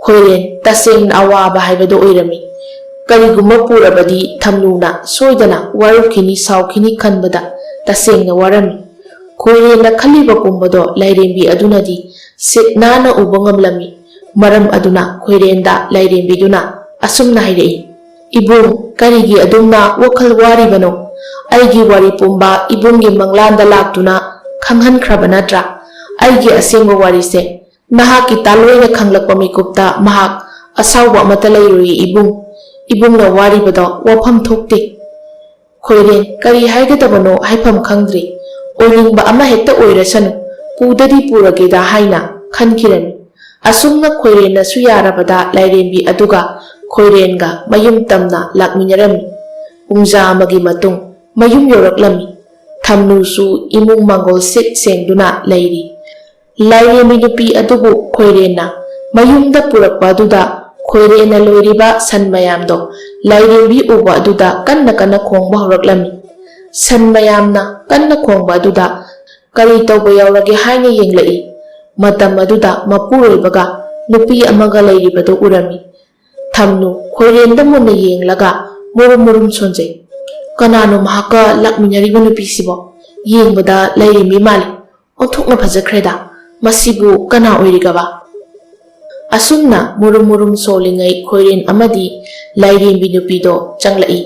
ꯈꯣꯏꯔꯦꯟ ꯇꯁꯦꯡꯅ ꯑꯋꯥꯕ ꯍꯥꯏꯕꯗꯨ ꯑꯣꯏꯔꯝꯃꯤ꯫ ꯀꯔꯤꯒꯨꯝꯕ ꯄꯨꯔꯕꯗꯤ ꯊꯝꯂꯨꯅ ꯁꯣꯏꯗꯅ ꯋꯥꯔꯧꯈꯤꯅꯤ, ꯁꯥꯎꯈꯤꯅꯤ ꯈꯟꯕꯗ ꯇꯁꯦꯡꯅ ꯋꯥꯔꯝꯃꯤ꯫ ꯈꯣꯏꯔꯦꯟꯅ ꯈꯜꯂꯤꯕ ꯄꯨꯝꯕꯗꯣ ꯂꯥꯏꯔꯦꯝꯕꯤ ꯑꯗꯨꯅꯗꯤ ꯁꯤꯠ ꯅꯥꯟꯅ ꯎꯕ ꯉꯝꯂꯝꯃꯤ꯫ ꯃꯔꯝ ꯑꯗꯨꯅ ꯈꯣꯏꯔꯦꯟꯗ ꯂꯥꯏꯔꯦꯝꯕꯤꯗꯨꯅ ꯑꯁꯨꯝꯅ ꯍꯥꯏꯔꯛꯏ, "ꯏꯕꯨꯡ, ꯀꯔꯤꯒꯤ ꯑꯗꯨꯝꯅ ꯋꯥꯈꯜ ꯋꯥꯔꯤꯕꯅꯣ? ꯑꯩꯒꯤ ꯋꯥꯔꯤ ꯄꯨꯝꯕ ꯏꯕꯨꯡꯒꯤ ꯃꯪꯂꯥꯟꯗ ꯂꯥꯛꯇꯨꯅ ꯈꯪꯍꯟꯈ꯭ꯔꯕ ꯅꯠꯇ꯭ꯔꯥ? ꯑꯩꯒꯤ ꯑꯁꯦꯡꯕ ꯋꯥꯔꯤꯁꯦ ꯅꯍꯥꯛꯀꯤ ꯇꯥꯂꯣꯏꯅ ꯈꯪꯂꯛꯄ ꯃꯤꯀꯨꯞꯇ ꯃꯍꯥꯛ ꯑꯁꯥꯎꯕ ꯑꯃꯠꯇ ꯂꯩꯔꯣꯏꯌꯦ ꯏꯕꯨꯡ꯫ ꯏꯕꯨꯡꯅ ꯋꯥꯔꯤꯕꯗꯣ ꯋꯥꯐꯝ ꯊꯣꯛꯇꯦ꯫" ꯈꯣꯏꯔꯦꯟ ꯀꯔꯤ ꯍꯥꯏꯒꯗꯕꯅꯣ ꯍꯥꯏꯐꯝ ꯈꯪꯗ꯭ꯔꯦ꯫ ꯑꯣꯏꯅꯤꯡꯕ ꯑꯃ ꯍꯦꯛꯇ ꯑꯣꯏꯔꯁꯅꯨ, ꯄꯨꯗꯗꯤ ꯄꯨꯔꯒꯦꯗ ꯍꯥꯏꯅ ꯈꯟꯈꯤꯔꯝꯃꯤ꯫ ꯑꯁꯨꯝꯅ ꯈꯣꯏꯔꯦꯟꯅꯁꯨ ꯌꯥꯔꯕꯗ ꯂꯥꯏꯔꯦꯝꯕꯤ ꯑꯗꯨꯒ ꯈꯣꯏꯔꯦꯟꯒ ꯃꯌꯨꯝ ꯇꯝꯅ ꯂꯥꯛꯃꯤꯟꯅꯔꯝꯃꯤ꯫ ꯄꯨꯡꯖꯥ ꯑꯃꯒꯤ ꯃꯇꯨꯡ ꯃꯌꯨꯝ ꯌꯧꯔꯛꯂꯝꯃꯤ꯫ ꯊꯝꯅꯨꯁꯨ ꯏꯃꯨꯡ ꯃꯥꯡꯒꯣꯜ ꯁꯤꯠ ꯁꯦꯡꯗꯨꯅ ꯂꯩꯔꯤ꯫ ꯂꯥꯏꯔꯦꯝꯕꯤ ꯅꯨꯄꯤ ꯑꯗꯨꯕꯨ ꯈꯣꯏꯔꯦꯟꯅ ꯃꯌꯨꯝꯗ ꯄꯨꯔꯛꯄ ꯑꯗꯨꯗ ꯈꯣꯏꯔꯦꯟꯅ ꯂꯣꯏꯔꯤꯕ ꯁꯟ ꯃꯌꯥꯝꯗꯣ ꯂꯥꯏꯔꯦꯝꯕꯤ ꯎꯕ ꯑꯗꯨꯗ ꯀꯟꯅ ꯀꯟꯅ ꯈꯣꯡꯕ ꯍꯧꯔꯛꯂꯝꯃꯤ꯫ ꯁꯟ ꯃꯌꯥꯝꯅ ꯀꯟꯅ ꯈꯣꯡꯕ ꯑꯗꯨꯗ ꯀꯔꯤ ꯇꯧꯕ ꯌꯥꯎꯔꯒꯦ ꯍꯥꯏꯅ ꯌꯦꯡꯂꯛꯏ꯫ ꯃꯇꯝ ꯑꯗꯨꯗ ꯃꯄꯨꯔꯣꯏꯕꯒ ꯅꯨꯄꯤ ꯑꯃꯒ ꯂꯩꯔꯤꯕꯗꯨ ꯎꯔꯝꯃꯤ꯫ ꯊꯝꯅꯨ ꯈꯣꯏꯔꯦꯟꯗ ꯃꯨꯟꯅ ꯌꯦꯡꯂꯒ ꯃꯨꯔꯨꯝ ꯃꯨꯔꯨꯝ ꯁꯣꯟꯖꯩ꯫ "ꯀꯅꯥꯅꯣ ꯃꯍꯥꯛꯀ ꯂꯥꯛꯃꯤꯟꯅꯔꯤꯕ ꯅꯨꯄꯤꯁꯤꯕꯣ? ꯌꯦꯡꯕꯗ ꯂꯥꯏꯔꯦꯝꯕꯤ ꯃꯥꯜꯂꯤ꯫ ꯑꯣꯟꯊꯣꯛꯅ ꯐꯖꯈ꯭ꯔꯦꯗ꯫ ꯃꯁꯤꯕꯨ ꯀꯅꯥ ꯑꯣꯏꯔꯤꯒꯕ?" ꯑꯁꯨꯝꯅ ꯃꯨꯔꯨꯝ ꯃꯨꯔꯨꯝ ꯁꯣꯜꯂꯤꯉꯩ ꯈꯣꯏꯔꯦꯟ ꯑꯃꯗꯤ ꯂꯥꯏꯔꯦꯝꯕꯤ ꯅꯨꯄꯤꯗꯣ ꯆꯪꯂꯛꯏ꯫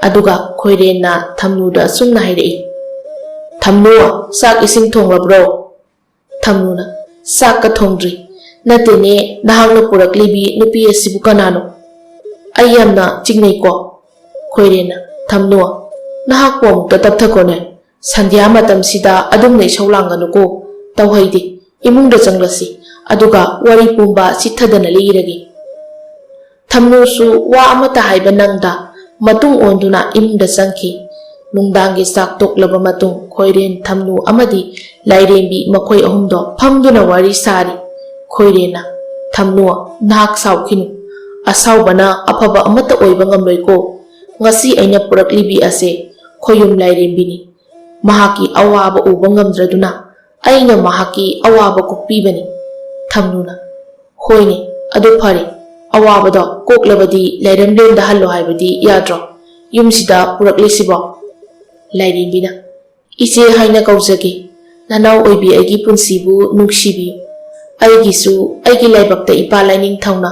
ꯑꯗꯨꯒ ꯈꯣꯏꯔꯦꯟꯅ ꯊꯝꯅꯨꯗ ꯑꯁꯨꯝꯅ ꯍꯥꯏꯔꯛꯏ, "ꯊꯝꯅꯨ, ꯆꯥꯛ ꯏꯁꯤꯡ ꯊꯣꯡꯂꯕ꯭ꯔꯣ?" ꯊꯝꯅꯨꯅ, "ꯆꯥꯛꯀ ꯊꯣꯡꯗ꯭ꯔꯤ꯫ ꯅꯠꯇꯦꯅꯦ, ꯅꯍꯥꯛꯅ ꯄꯨꯔꯛꯂꯤꯕꯤ ꯅꯨꯄꯤ ꯑꯁꯤꯕꯨ ꯀꯅꯥꯅꯣ? ꯑꯩ ꯌꯥꯝꯅ ꯆꯤꯡꯅꯩꯀꯣ?" ꯈꯣꯏꯔꯦꯟꯅ, "ꯊꯝꯅꯨ, ꯅꯍꯥꯛꯄꯨ ꯑꯃꯨꯛꯇ ꯇꯞꯊꯈꯣꯅꯦ꯫ ꯁꯟꯙ꯭ꯌꯥ ꯃꯇꯝꯁꯤꯗ ꯑꯗꯨꯝꯅ ꯏꯁꯧ ꯂꯥꯡꯒꯅꯨꯀꯣ꯫ ꯇꯧꯍꯩꯗꯦ꯫ ꯏꯃꯨꯡꯗ ꯆꯪꯂꯁꯤ꯫ ꯑꯗꯨꯒ ꯋꯥꯔꯤ ꯄꯨꯝꯕ ꯆꯤꯠꯊꯗꯅ ꯂꯤꯔꯒꯦ꯫" ꯊꯝꯅꯨꯁꯨ ꯋꯥ ꯑꯃꯠꯇ ꯍꯥꯏꯕ ꯅꯪꯗ ꯃꯇꯨꯡ ꯑꯣꯟꯗꯨꯅ ꯏꯃꯨꯡꯗ ꯆꯪꯈꯤ꯫ ꯅꯨꯡꯗꯥꯡꯒꯤ ꯆꯥꯛ ꯇꯣꯛꯂꯕ ꯃꯇꯨꯡ ꯈꯣꯏꯔꯦꯟ, ꯊꯝꯅꯨ ꯑꯃꯗꯤ ꯂꯥꯏꯔꯦꯝꯕꯤ ꯃꯈꯣꯏ ꯑꯍꯨꯝꯗꯣ ꯐꯝꯗꯨꯅ ꯋꯥꯔꯤ ꯁꯥꯔꯤ꯫ ꯈꯣꯏꯔꯦꯟꯅ, "ꯊꯝꯅꯨ, ꯅꯍꯥꯛ ꯁꯥꯎꯈꯤꯅꯨ꯫ ꯑꯁꯥꯎꯕꯅ ꯑꯐꯕ ꯑꯃꯠꯇ ꯑꯣꯏꯕ ꯉꯝꯂꯣꯏꯀꯣ꯫ ꯉꯁꯤ ꯑꯩꯅ ꯄꯨꯔꯛꯂꯤꯕꯤ ꯑꯁꯦ ꯈꯣꯌꯨꯝ ꯂꯥꯏꯔꯦꯝꯕꯤꯅꯤ꯫ ꯃꯍꯥꯛꯀꯤ ꯑꯋꯥꯕ ꯎꯕ ꯉꯝꯗ꯭ꯔꯗꯨꯅ ꯑꯩꯅ ꯃꯍꯥꯛꯀꯤ ꯑꯋꯥꯕ ꯀꯣꯛꯄꯤꯕꯅꯤ꯫" ꯊꯝꯅꯨꯅ, "ꯍꯣꯏꯅꯦ, ꯑꯗꯨ ꯐꯔꯦ꯫ ꯑꯋꯥꯕꯗꯣ ꯀꯣꯛꯂꯕꯗꯤ ꯂꯩꯔꯝꯂꯦꯟꯗ ꯍꯜꯂꯣ ꯍꯥꯏꯕꯗꯤ ꯌꯥꯗ꯭ꯔꯣ? ꯌꯨꯝꯁꯤꯗ ꯄꯨꯔꯛꯂꯤꯁꯤꯕꯣ?" ꯂꯥꯏꯔꯦꯝꯕꯤꯅ, "ꯏꯆꯦ ꯍꯥꯏꯅ ꯀꯧꯖꯒꯦ꯫ ꯅꯅꯥꯎ ꯑꯣꯏꯕꯤ ꯑꯩꯒꯤ ꯄꯨꯟꯁꯤꯕꯨ ꯅꯨꯡꯁꯤꯕꯤꯌꯨ꯫ ꯑꯩꯒꯤꯁꯨ ꯑꯩꯒꯤ ꯂꯥꯏꯕꯛꯇ ꯏꯄꯥ ꯂꯥꯏꯅꯤꯡꯊꯧꯅ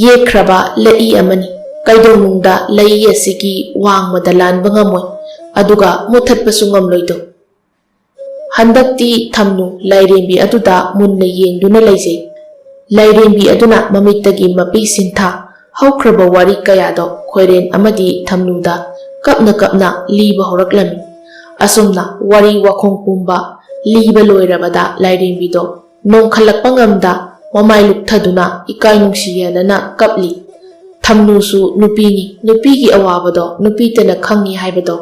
ꯌꯦꯛꯈ꯭ꯔꯕ ꯂꯩꯏ ꯑꯃꯅꯤ꯫ ꯀꯩꯗꯧꯅꯨꯡꯗ ꯂꯩꯏ ꯑꯁꯤꯒꯤ ꯋꯥꯡꯃꯗ ꯂꯥꯟꯕ ꯉꯝꯃꯣꯏ, ꯑꯗꯨꯒ ꯃꯨꯊꯠꯄꯁꯨ ꯉꯝꯂꯣꯏꯗꯧ꯫" ꯍꯟꯗꯛꯇꯤ ꯊꯝꯅꯨ ꯂꯥꯏꯔꯦꯝꯕꯤ ꯑꯗꯨꯗ ꯃꯨꯟꯅ ꯌꯦꯡꯗꯨꯅ ꯂꯩꯖꯩ꯫ ꯂꯥꯏꯔꯦꯝꯕꯤ ꯑꯗꯨꯅ ꯃꯃꯤꯠꯇꯒꯤ ꯃꯄꯤ ꯁꯤꯟꯊꯥ ꯍꯧꯈ꯭ꯔꯕ ꯋꯥꯔꯤ ꯀꯌꯥꯗꯣ ꯈꯣꯏꯔꯦꯟ ꯑꯃꯗꯤ ꯊꯝꯅꯨꯗ ꯀꯞꯅ ꯀꯞꯅ ꯂꯤꯕ ꯍꯧꯔꯛꯂꯝꯃꯤ꯫ ꯑꯁꯨꯝꯅ ꯋꯥꯔꯤ ꯋꯥꯈꯣꯡ ꯄꯨꯝꯕ ꯂꯤꯕ ꯂꯣꯏꯔꯕꯗ ꯂꯥꯏꯔꯦꯝꯕꯤꯗꯣ ꯅꯣꯡꯈꯠꯂꯛꯄ ꯉꯝꯗ ꯃꯃꯥꯏ ꯂꯨꯞꯊꯗꯨꯅ ꯏꯀꯥꯏ ꯅꯨꯡꯁꯤ ꯌꯦꯟꯅꯅ ꯀꯞꯂꯤ꯫ ꯊꯝꯅꯨꯁꯨ ꯅꯨꯄꯤꯅꯤ, ꯅꯨꯄꯤꯒꯤ ꯑꯋꯥꯕꯗꯣ ꯅꯨꯄꯤꯇꯅ ꯈꯪꯉꯤ ꯍꯥꯏꯕꯗꯣ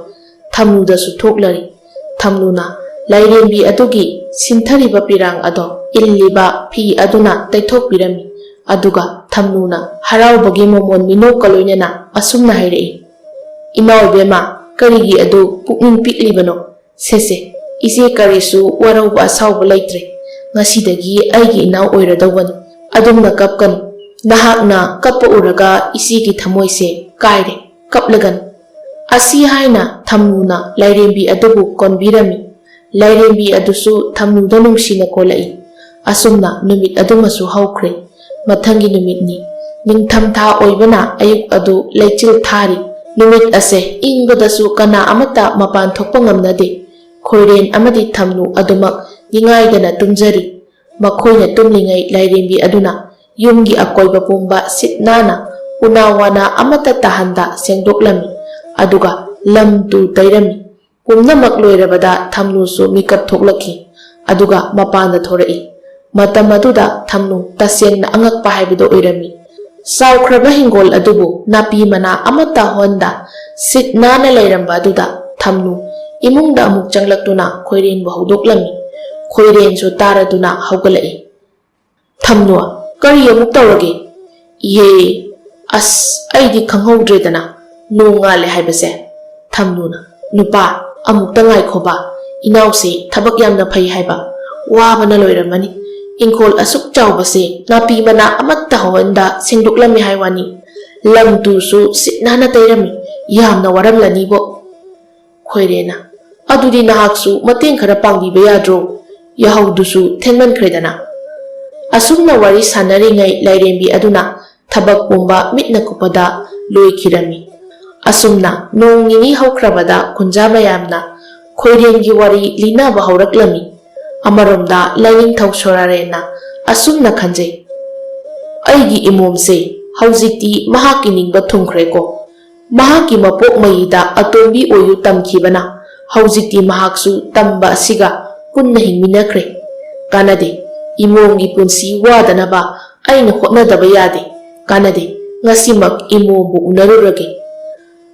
ꯊꯝꯅꯨꯗꯁꯨ ꯊꯣꯛꯂꯔꯤ꯫ ꯊꯝꯅꯨꯅ ꯂꯥꯏꯔꯦꯝꯕꯤ ꯑꯗꯨꯒꯤ ꯁꯤꯟꯊꯔꯤꯕ ꯄꯤꯔꯥꯡ ꯑꯗꯣ ꯏꯜꯂꯤꯕ ꯐꯤ ꯑꯗꯨꯅ ꯇꯩꯊꯣꯛꯄꯤꯔꯝꯃꯤ꯫ ꯑꯗꯨꯒ ꯊꯝꯅꯨꯅ ꯍꯔꯥꯎꯕꯒꯤ ꯃꯃꯣꯟ ꯃꯤꯅꯣꯛꯀ ꯂꯣꯏꯅꯅ ꯑꯁꯨꯝꯅ ꯍꯥꯏꯔꯛꯏ, "ꯏꯃꯥ ꯏꯕꯦꯝꯃ, ꯀꯔꯤꯒꯤ ꯑꯗꯨ ꯄꯨꯛꯅꯤꯡ ꯄꯤꯛꯂꯤꯕꯅꯣ? ꯁꯦ ꯁꯦ, ꯏꯆꯦ ꯀꯔꯤꯁꯨ ꯋꯥꯔꯧꯕ ꯑꯁꯥꯎꯕ ꯂꯩꯇ꯭ꯔꯦ꯫ ꯉꯁꯤꯗꯒꯤ ꯑꯩꯒꯤ ꯏꯅꯥꯎ ꯑꯣꯏꯔꯗꯧꯕꯅꯤ꯫ ꯑꯗꯨꯝꯅ ꯀꯞꯀꯅꯨ꯫ ꯅꯍꯥꯛꯅ ꯀꯞꯄ ꯎꯔꯒ ꯏꯆꯦꯒꯤ ꯊꯃꯣꯏꯁꯦ ꯀꯥꯏꯔꯦ꯫ ꯀꯞꯂꯒꯅꯨ"꯫ ꯑꯁꯤ ꯍꯥꯏꯅ ꯊꯝꯅꯨꯅ ꯂꯥꯏꯔꯦꯝꯕꯤ ꯑꯗꯨꯕꯨ ꯀꯣꯟꯕꯤꯔꯝꯃꯤ꯫ ꯂꯥꯏꯔꯦꯝꯕꯤ ꯑꯗꯨꯁꯨ ꯊꯝꯅꯨꯗ ꯅꯨꯡꯁꯤꯅ ꯀꯣꯜꯂꯛꯏ꯫ ꯑꯁꯨꯝꯅ ꯅꯨꯃꯤꯠ ꯑꯗꯨꯃꯁꯨ ꯍꯧꯈ꯭ꯔꯦ꯫ ꯃꯊꯪꯒꯤ ꯅꯨꯃꯤꯠꯅꯤ꯫ ꯅꯤꯡꯊꯝꯊꯥ ꯑꯣꯏꯕꯅ ꯑꯌꯨꯛ ꯑꯗꯨ ꯂꯩꯆꯤꯜ ꯊꯥꯔꯤ꯫ ꯅꯨꯃꯤꯠ ꯑꯁꯦ ꯏꯪꯕꯗꯁꯨ ꯀꯅꯥ ꯑꯃꯠꯇ ꯃꯄꯥꯟ ꯊꯣꯛꯄ ꯉꯝꯅꯗꯦ꯫ ꯈꯣꯏꯔꯦꯟ ꯑꯃꯗꯤ ꯊꯝꯅꯨ ꯑꯗꯨꯃꯛ ꯅꯤꯡꯉꯥꯏꯗꯅ ꯇꯨꯝꯖꯔꯤ꯫ ꯃꯈꯣꯏꯅ ꯇꯨꯝꯂꯤꯉꯩ ꯂꯥꯏꯔꯦꯝꯕꯤ ꯑꯗꯨꯅ ꯌꯨꯝꯒꯤ ꯑꯀꯣꯏꯕ ꯄꯨꯝꯕ ꯁꯤꯠ ꯅꯥꯟꯅ ꯎꯅꯥ ꯋꯥꯅꯥ ꯑꯃꯠꯇ ꯇꯥꯍꯟꯗ ꯁꯦꯡꯗꯣꯛꯂꯝꯃꯤ꯫ ꯑꯗꯨꯒ ꯂꯝ ꯇꯨ ꯇꯩꯔꯝꯃꯤ꯫ ꯄꯨꯝꯅꯃꯛ ꯂꯣꯏꯔꯕꯗ ꯊꯝꯅꯨꯁꯨ ꯃꯤꯀꯞ ꯊꯣꯛꯂꯛꯈꯤ꯫ ꯑꯗꯨꯒ ꯃꯄꯥꯟꯗ ꯊꯣꯔꯛꯏ꯫ ꯃꯇꯝ ꯑꯗꯨꯗ ꯊꯝꯅꯨ ꯇꯁꯦꯡꯅ ꯑꯉꯛꯄ ꯍꯥꯏꯕꯗꯨ ꯑꯣꯏꯔꯝꯃꯤ꯫ ꯆꯥꯎꯈ꯭ꯔꯕ ꯍꯤꯡꯒꯣꯜ ꯑꯗꯨꯕꯨ ꯅꯥꯄꯤ ꯃꯅꯥ ꯑꯃꯠꯇ ꯍꯧꯍꯟꯗ ꯁꯤꯠ ꯅꯥꯟꯅ ꯂꯩꯔꯝꯕ ꯑꯗꯨꯗ ꯊꯝꯅꯨ ꯏꯃꯨꯡꯗ ꯑꯃꯨꯛ ꯆꯪꯂꯛꯇꯨꯅ ꯈꯣꯏꯔꯦꯟꯕꯨ ꯍꯧꯗꯣꯛꯂꯝꯃꯤ꯫ ꯈꯣꯏꯔꯦꯟꯁꯨ ꯇꯥꯔꯗꯨꯅ ꯍꯧꯒꯠꯂꯛꯏ꯫ "ꯊꯝꯅꯨ, ꯀꯔꯤ ꯑꯃꯨꯛ ꯇꯧꯔꯒꯦ?" "ꯏꯍꯦ, ꯑꯁ, ꯑꯩꯗꯤ ꯈꯪꯍꯧꯗ꯭ꯔꯦꯗꯅ, ꯅꯣꯡ ꯉꯥꯜꯂꯦ ꯍꯥꯏꯕꯁꯦ"꯫ ꯊꯝꯅꯨꯅ, "ꯅꯨꯄꯥ, ꯑꯃꯨꯛꯇ ꯉꯥꯏꯈꯣꯕ, ꯏꯅꯥꯎꯁꯦ ꯊꯕꯛ ꯌꯥꯝꯅ ꯐꯩ ꯍꯥꯏꯕ, ꯋꯥꯕꯅ ꯂꯣꯏꯔꯝꯃꯅꯤ꯫ ꯏꯪꯈꯣꯜ ꯑꯁꯨꯛ ꯆꯥꯎꯕꯁꯦ ꯅꯥꯄꯤ ꯃꯅꯥ ꯑꯃꯠꯇ ꯍꯧꯍꯟꯗ ꯁꯦꯡꯗꯣꯛꯂꯝꯃꯤ ꯍꯥꯏ ꯋꯥꯅꯤ꯫ ꯂꯝ ꯇꯨꯁꯨ ꯁꯤꯠ ꯅꯥꯟꯅ ꯇꯩꯔꯝꯃꯤ, ꯌꯥꯝꯅ ꯋꯥꯔꯝꯂꯅꯤꯕꯣ"꯫ ꯈꯣꯏꯔꯦꯅ, "ꯑꯗꯨꯗꯤ ꯅꯍꯥꯛꯁꯨ ꯃꯇꯦꯡ ꯈꯔ ꯄꯥꯡꯕꯤꯕ ꯌꯥꯗ꯭ꯔꯣ? ꯌꯥꯍꯧꯗꯨꯁꯨ ꯊꯦꯡꯃꯟꯈ꯭ꯔꯦꯗꯅ"꯫ ꯑꯁꯨꯝꯅ ꯋꯥꯔꯤ ꯁꯥꯟꯅꯔꯤꯉꯩ ꯂꯥꯏꯔꯦꯝꯕꯤ ꯑꯗꯨꯅ ꯊꯕꯛ ꯄꯨꯝꯕ ꯃꯤꯠꯅ ꯀꯨꯞꯄꯗ ꯂꯣꯏꯈꯤꯔꯝꯃꯤ꯫ ꯑꯁꯨꯝꯅ ꯅꯣꯡ ꯅꯤꯅꯤ ꯍꯧꯈ꯭ꯔꯕꯗ ꯈꯨꯟꯖꯥ ꯃꯌꯥꯝꯅ ꯈꯣꯏꯔꯦꯟꯒꯤ ꯋꯥꯔꯤ ꯂꯤꯅꯕ ꯍꯧꯔꯛꯂꯝꯃꯤ꯫ ꯑꯃꯔꯣꯝꯗ ꯂꯥꯏꯅꯤꯡꯊꯧ ꯁꯣꯔꯥꯔꯦꯟꯅ ꯑꯁꯨꯝꯅ ꯈꯟꯖꯩ, "ꯑꯩꯒꯤ ꯏꯃꯣꯝꯁꯦ ꯍꯧꯖꯤꯛꯇꯤ ꯃꯍꯥꯛꯀꯤ ꯅꯤꯡꯕ ꯊꯨꯡꯈ꯭ꯔꯦꯀꯣ꯫ ꯃꯍꯥꯛꯀꯤ ꯃꯄꯣꯛ ꯃꯌꯤꯗ ꯑꯇꯣꯝꯕꯤ ꯑꯣꯏꯌꯨ ꯇꯝꯈꯤꯕꯅ ꯍꯧꯖꯤꯛꯇꯤ ꯃꯍꯥꯛꯁꯨ ꯇꯝꯕ ꯑꯁꯤꯒ ꯄꯨꯟꯅ ꯍꯤꯡꯃꯤꯟꯅꯈ꯭ꯔꯦ꯫ ꯀꯥꯟꯅꯗꯦ, ꯏꯃꯣꯝꯒꯤ ꯄꯨꯟꯁꯤ ꯋꯥꯗꯅꯕ ꯑꯩꯅ ꯍꯣꯠꯅꯗꯕ ꯌꯥꯗꯦ꯫ ꯀꯥꯟꯅꯗꯦ, ꯉꯁꯤꯃꯛ ꯏꯃꯣꯝꯕꯨ ꯎꯅꯔꯨꯔꯒꯦ"꯫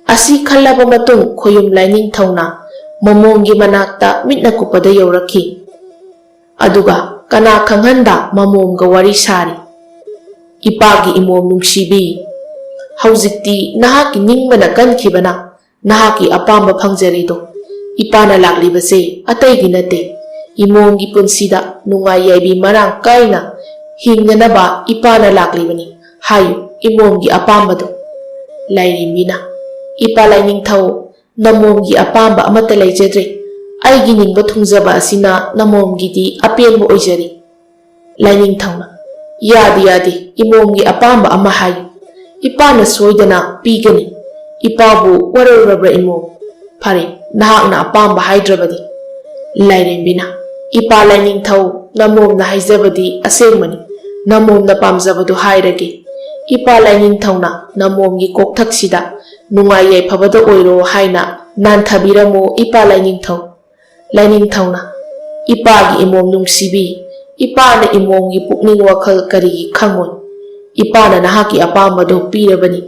ꯑꯁꯤ ꯈꯜꯂꯕ ꯃꯇꯨꯡ ꯈꯣꯌꯨꯝ ꯂꯥꯏꯅꯤꯡꯊꯧꯅ ꯃꯃꯣꯝꯒꯤ ꯃꯅꯥꯛꯇ ꯃꯤꯠꯅ ꯀꯨꯞꯄꯗ ꯌꯧꯔꯛꯈꯤ꯫ ꯑꯗꯨꯒ ꯀꯅꯥ ꯈꯪꯍꯟꯗ ꯃꯃꯣꯝꯒ ꯋꯥꯔꯤ ꯁꯥꯔꯤ꯫ "ꯏꯄꯥꯒꯤ ꯏꯃꯣꯝ ꯅꯨꯡꯁꯤꯕꯤ, ꯍꯧꯖꯤꯛꯇꯤ ꯅꯍꯥꯛꯀꯤ ꯅꯤꯡꯕꯅ ꯀꯟꯈꯤꯕꯅ ꯅꯍꯥꯛꯀꯤ ꯑꯄꯥꯝꯕ ꯐꯪꯖꯔꯦꯗꯣ꯫ ꯏꯄꯥꯅ ꯂꯥꯛꯂꯤꯕꯁꯦ ꯑꯇꯩꯒꯤ ꯅꯠꯇꯦ, ꯏꯃꯣꯝꯒꯤ ꯄꯨꯟꯁꯤꯗ ꯅꯨꯡꯉꯥꯏ ꯌꯥꯏꯕꯤ ꯃꯔꯥꯡ ꯀꯥꯏꯅ ꯍꯤꯡꯅꯅꯕ ꯏꯄꯥꯅ ꯂꯥꯛꯂꯤꯕꯅꯤ꯫ ꯍꯥꯏꯌꯨ, ꯏꯃꯣꯝꯒꯤ ꯑꯄꯥꯝꯕꯗꯣ꯫" ꯂꯥꯏꯔꯦꯝꯕꯤꯅ, "ꯏꯄꯥ ꯂꯥꯏꯅꯤꯡꯊꯧ, ꯅꯃꯣꯝꯒꯤ ꯑꯄꯥꯝꯕ ꯑꯃꯠꯇ ꯂꯩꯖꯗ꯭ꯔꯦ꯫ ꯑꯩꯒꯤ ꯅꯤꯡꯕ ꯊꯨꯡꯖꯕ ꯑꯁꯤꯅ ꯅꯃꯣꯝꯒꯤꯗꯤ ꯑꯄꯦꯟꯕ ꯑꯣꯏꯖꯔꯦ꯫" ꯂꯥꯏꯅꯤꯡꯊꯧꯅ, "ꯌꯥꯗꯦ, ꯌꯥꯗꯦ, ꯏꯃꯣꯝꯒꯤ ꯑꯄꯥꯝꯕ ꯑꯃ ꯍꯥꯏꯌꯨ꯫ ꯏꯄꯥꯅ ꯁꯣꯏꯗꯅ ꯄꯤꯒꯅꯤ꯫ ꯏꯄꯥꯕꯨ ꯋꯥꯔꯧꯔꯕ꯭ꯔꯥ ꯏꯃꯣꯝ? ꯐꯔꯦ, ꯅꯍꯥꯛꯅ ꯑꯄꯥꯝꯕ ꯍꯥꯏꯗ꯭ꯔꯕꯗꯤ꯫" ꯂꯥꯏꯔꯦꯝꯕꯤꯅ, "ꯏꯄꯥ ꯂꯥꯏꯅꯤꯡꯊꯧ, ꯅꯃꯣꯝꯅ ꯍꯥꯏꯖꯕꯗꯤ ꯑꯁꯦꯡꯕꯅꯤ꯫ ꯅꯃꯣꯝꯅ ꯄꯥꯝꯖꯕꯗꯨ ꯍꯥꯏꯔꯒꯦ꯫ ꯏꯄꯥ ꯂꯥꯏꯅꯤꯡꯊꯧꯅ ꯅꯃꯣꯝꯒꯤ ꯀꯣꯛꯊꯛꯁꯤꯗ ꯅꯨꯡꯉꯥꯏ ꯌꯥꯏꯐꯕꯗ ꯑꯣꯏꯔꯣ ꯍꯥꯏꯅ ꯅꯥꯟꯊꯕꯤꯔꯝꯃꯨ ꯏꯄꯥ ꯂꯥꯏꯅꯤꯡꯊꯧ꯫" ꯂꯥꯏꯅꯤꯡꯊꯧꯅ, "ꯏꯄꯥꯒꯤ ꯏꯃꯣꯝ ꯅꯨꯡꯁꯤꯕꯤ, ꯏꯄꯥꯅ ꯏꯃꯣꯝꯒꯤ ꯄꯨꯛꯅꯤꯡ ꯋꯥꯈꯜ ꯀꯔꯤꯒꯤ ꯈꯪꯉꯣꯏ? ꯏꯄꯥꯅ ꯅꯍꯥꯛꯀꯤ ꯑꯄꯥꯝꯕꯗꯨ ꯄꯤꯔꯕꯅꯤ꯫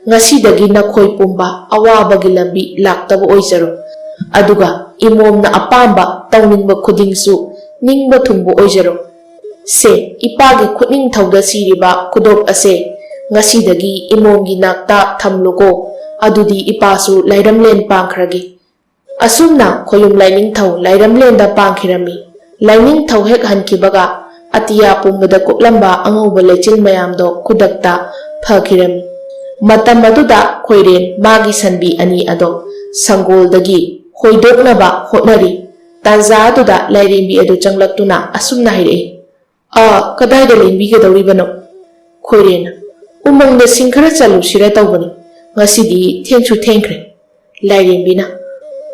ꯉꯁꯤꯗꯒꯤ ꯅꯈꯣꯏ ꯄꯨꯝꯕ ꯑꯋꯥꯕꯒꯤ ꯂꯝꯕꯤ ꯂꯥꯛꯇꯕ ꯑꯣꯏꯖꯔꯣ꯫ ꯑꯗꯨꯒ ꯏꯃꯣꯝꯅ ꯑꯄꯥꯝꯕ ꯇꯧꯅꯤꯡꯕ ꯈꯨꯗꯤꯡꯁꯨ ꯅꯤꯡꯕ ꯊꯨꯡꯕ ꯑꯣꯏꯖꯔꯣ꯫ ꯁꯦ, ꯏꯄꯥꯒꯤ ꯈꯨꯠꯅꯤꯡꯊꯧꯗ ꯁꯤꯔꯤꯕ ꯈꯨꯗꯣꯞ ꯑꯁꯦ ꯉꯁꯤꯗꯒꯤ ꯏꯃꯣꯝꯒꯤ ꯅꯥꯛꯇ ꯊꯝꯂꯨꯀꯣ꯫ ꯑꯗꯨꯗꯤ ꯏꯄꯥꯁꯨ ꯂꯥꯏꯔꯝꯂꯦꯟ ꯄꯥꯡꯈ꯭ꯔꯒꯦ꯫" ꯑꯁꯨꯝꯅ ꯈꯣꯌꯨꯝ ꯂꯥꯏꯅꯤꯡꯊꯧ ꯂꯥꯏꯔꯝꯂꯦꯟꯗ ꯄꯥꯡꯈꯤꯔꯝꯃꯤ꯫ ꯂꯥꯏꯅꯤꯡꯊꯧ ꯍꯦꯛ ꯍꯟꯈꯤꯕꯒ ꯑꯇꯤꯌꯥ ꯄꯨꯝꯕꯗ ꯀꯨꯞꯂꯝꯕ ꯑꯉꯧꯕ ꯂꯩꯆꯤꯜ ꯃꯌꯥꯝꯗꯣ ꯈꯨꯗꯛꯇ ꯐꯈꯤꯔꯝꯃꯤ꯫ ꯃꯇꯝ ꯑꯗꯨꯗ ꯈꯣꯏꯔꯦꯟ ꯃꯥꯒꯤ ꯁꯟꯕꯤ ꯑꯅꯤ ꯑꯗꯣ ꯁꯪꯒꯣꯜꯗꯒꯤ ꯍꯣꯏꯗꯣꯛꯅꯕ ꯍꯣꯠꯅꯔꯤ꯫ ꯇꯥꯟꯖꯥ ꯑꯗꯨꯗ ꯂꯥꯏꯔꯦꯝꯕꯤ ꯑꯗꯨ ꯆꯪꯂꯛꯇꯨꯅ ꯑꯁꯨꯝꯅ ꯍꯥꯏꯔꯛꯏ, "ꯑꯥ, ꯀꯗꯥꯏꯗ ꯂꯦꯡꯕꯤꯒꯗꯧꯔꯤꯕꯅꯣ?" ꯈꯣꯏꯔꯦꯟꯅ, "ꯎꯃꯪꯗ ꯁꯤꯡ ꯈꯔ ꯆꯜꯂꯨꯁꯤꯔ ꯇꯧꯕꯅꯤ, ꯉꯁꯤꯗꯤ ꯊꯦꯡꯁꯨ ꯊꯦꯡꯈ꯭ꯔꯦ꯫" ꯂꯥꯏꯔꯦꯝꯕꯤꯅ,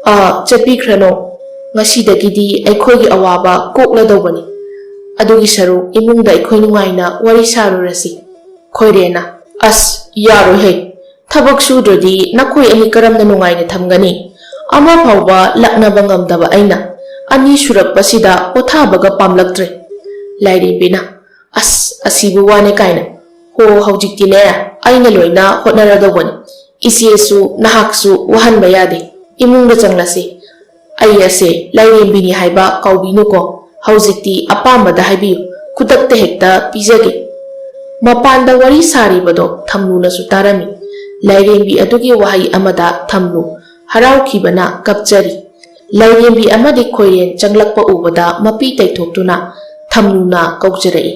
"ꯑꯥ, ꯆꯠꯄꯤꯈ꯭ꯔꯅꯣ, ꯉꯁꯤꯗꯒꯤꯗꯤ ꯑꯩꯈꯣꯏꯒꯤ ꯑꯋꯥꯕ ꯀꯣꯛꯂꯗꯧꯕꯅꯤ꯫ ꯑꯗꯨꯒꯤ ꯁꯔꯨꯛ ꯏꯃꯨꯡꯗ ꯑꯩꯈꯣꯏ ꯅꯨꯡꯉꯥꯏꯅ ꯋꯥꯔꯤ ꯁꯥꯔꯨꯔꯁꯤ꯫" ꯈꯣꯏꯔꯦꯟꯅ, "ꯑꯁ, ꯌꯥꯔꯣꯏꯍꯦ, ꯊꯕꯛ ꯁꯨꯗ꯭ꯔꯗꯤ ꯅꯈꯣꯏ ꯑꯅꯤ ꯀꯔꯝꯅ ꯅꯨꯡꯉꯥꯏꯅ ꯊꯝꯒꯅꯤ? ꯑꯃ ꯐꯥꯎꯕ ꯂꯛꯅꯕ ꯉꯝꯗꯕ ꯑꯩꯅ ꯑꯅꯤ ꯁꯨꯔꯛꯄꯁꯤꯗ ꯄꯣꯊꯥꯕꯒ ꯄꯥꯝꯂꯛꯇ꯭ꯔꯦ꯫" ꯂꯥꯏꯔꯦꯝꯕꯤꯅ, "ꯑꯁ, ꯑꯁꯤꯕꯨ ꯋꯥꯅꯦ ꯀꯥꯏꯅ꯫ ꯍꯣ, ꯍꯧꯖꯤꯛꯇꯤꯅꯦ, ꯑꯩꯅ ꯂꯣꯏꯅ ꯍꯣꯠꯅꯔꯗꯧꯕꯅꯤ꯫ ꯏꯆꯦꯁꯨ ꯅꯍꯥꯛꯁꯨ ꯋꯥꯍꯟꯕ ꯌꯥꯗꯦ꯫ ꯏꯃꯨꯡꯗ ꯆꯪꯂꯁꯤ꯫ ꯑꯩ ꯑꯁꯦ ꯂꯥꯏꯔꯦꯝꯕꯤꯅꯤ ꯍꯥꯏꯕ ꯀꯥꯎꯕꯤꯅꯨꯀꯣ꯫ ꯍꯧꯖꯤꯛꯇꯤ ꯑꯄꯥꯝꯕꯗ ꯍꯥꯏꯕꯤꯌꯨ, ꯈꯨꯗꯛꯇ ꯍꯦꯛꯇ ꯄꯤꯖꯒꯦ꯫" ꯃꯄꯥꯟꯗ ꯋꯥꯔꯤ ꯁꯥꯔꯤꯕꯗꯣ ꯊꯝꯂꯨꯅꯁꯨ ꯇꯥꯔꯝꯃꯤ꯫ ꯂꯥꯏꯔꯦꯝꯕꯤ ꯑꯗꯨꯒꯤ ꯋꯥꯍꯩ ꯑꯃꯗ ꯊꯝꯂꯨ ꯍꯔꯥꯎꯈꯤꯕꯅ ꯀꯞꯆꯔꯤ꯫ ꯂꯥꯏꯔꯦꯝꯕꯤ ꯑꯃꯗꯤ ꯈꯣꯏꯔꯦꯟ ꯆꯪꯂꯛꯄ ꯎꯕꯗ ꯃꯄꯤ ꯇꯩꯊꯣꯛꯇꯨꯅ ꯊꯝꯂꯨꯅ ꯀꯧꯖꯔꯛꯏ,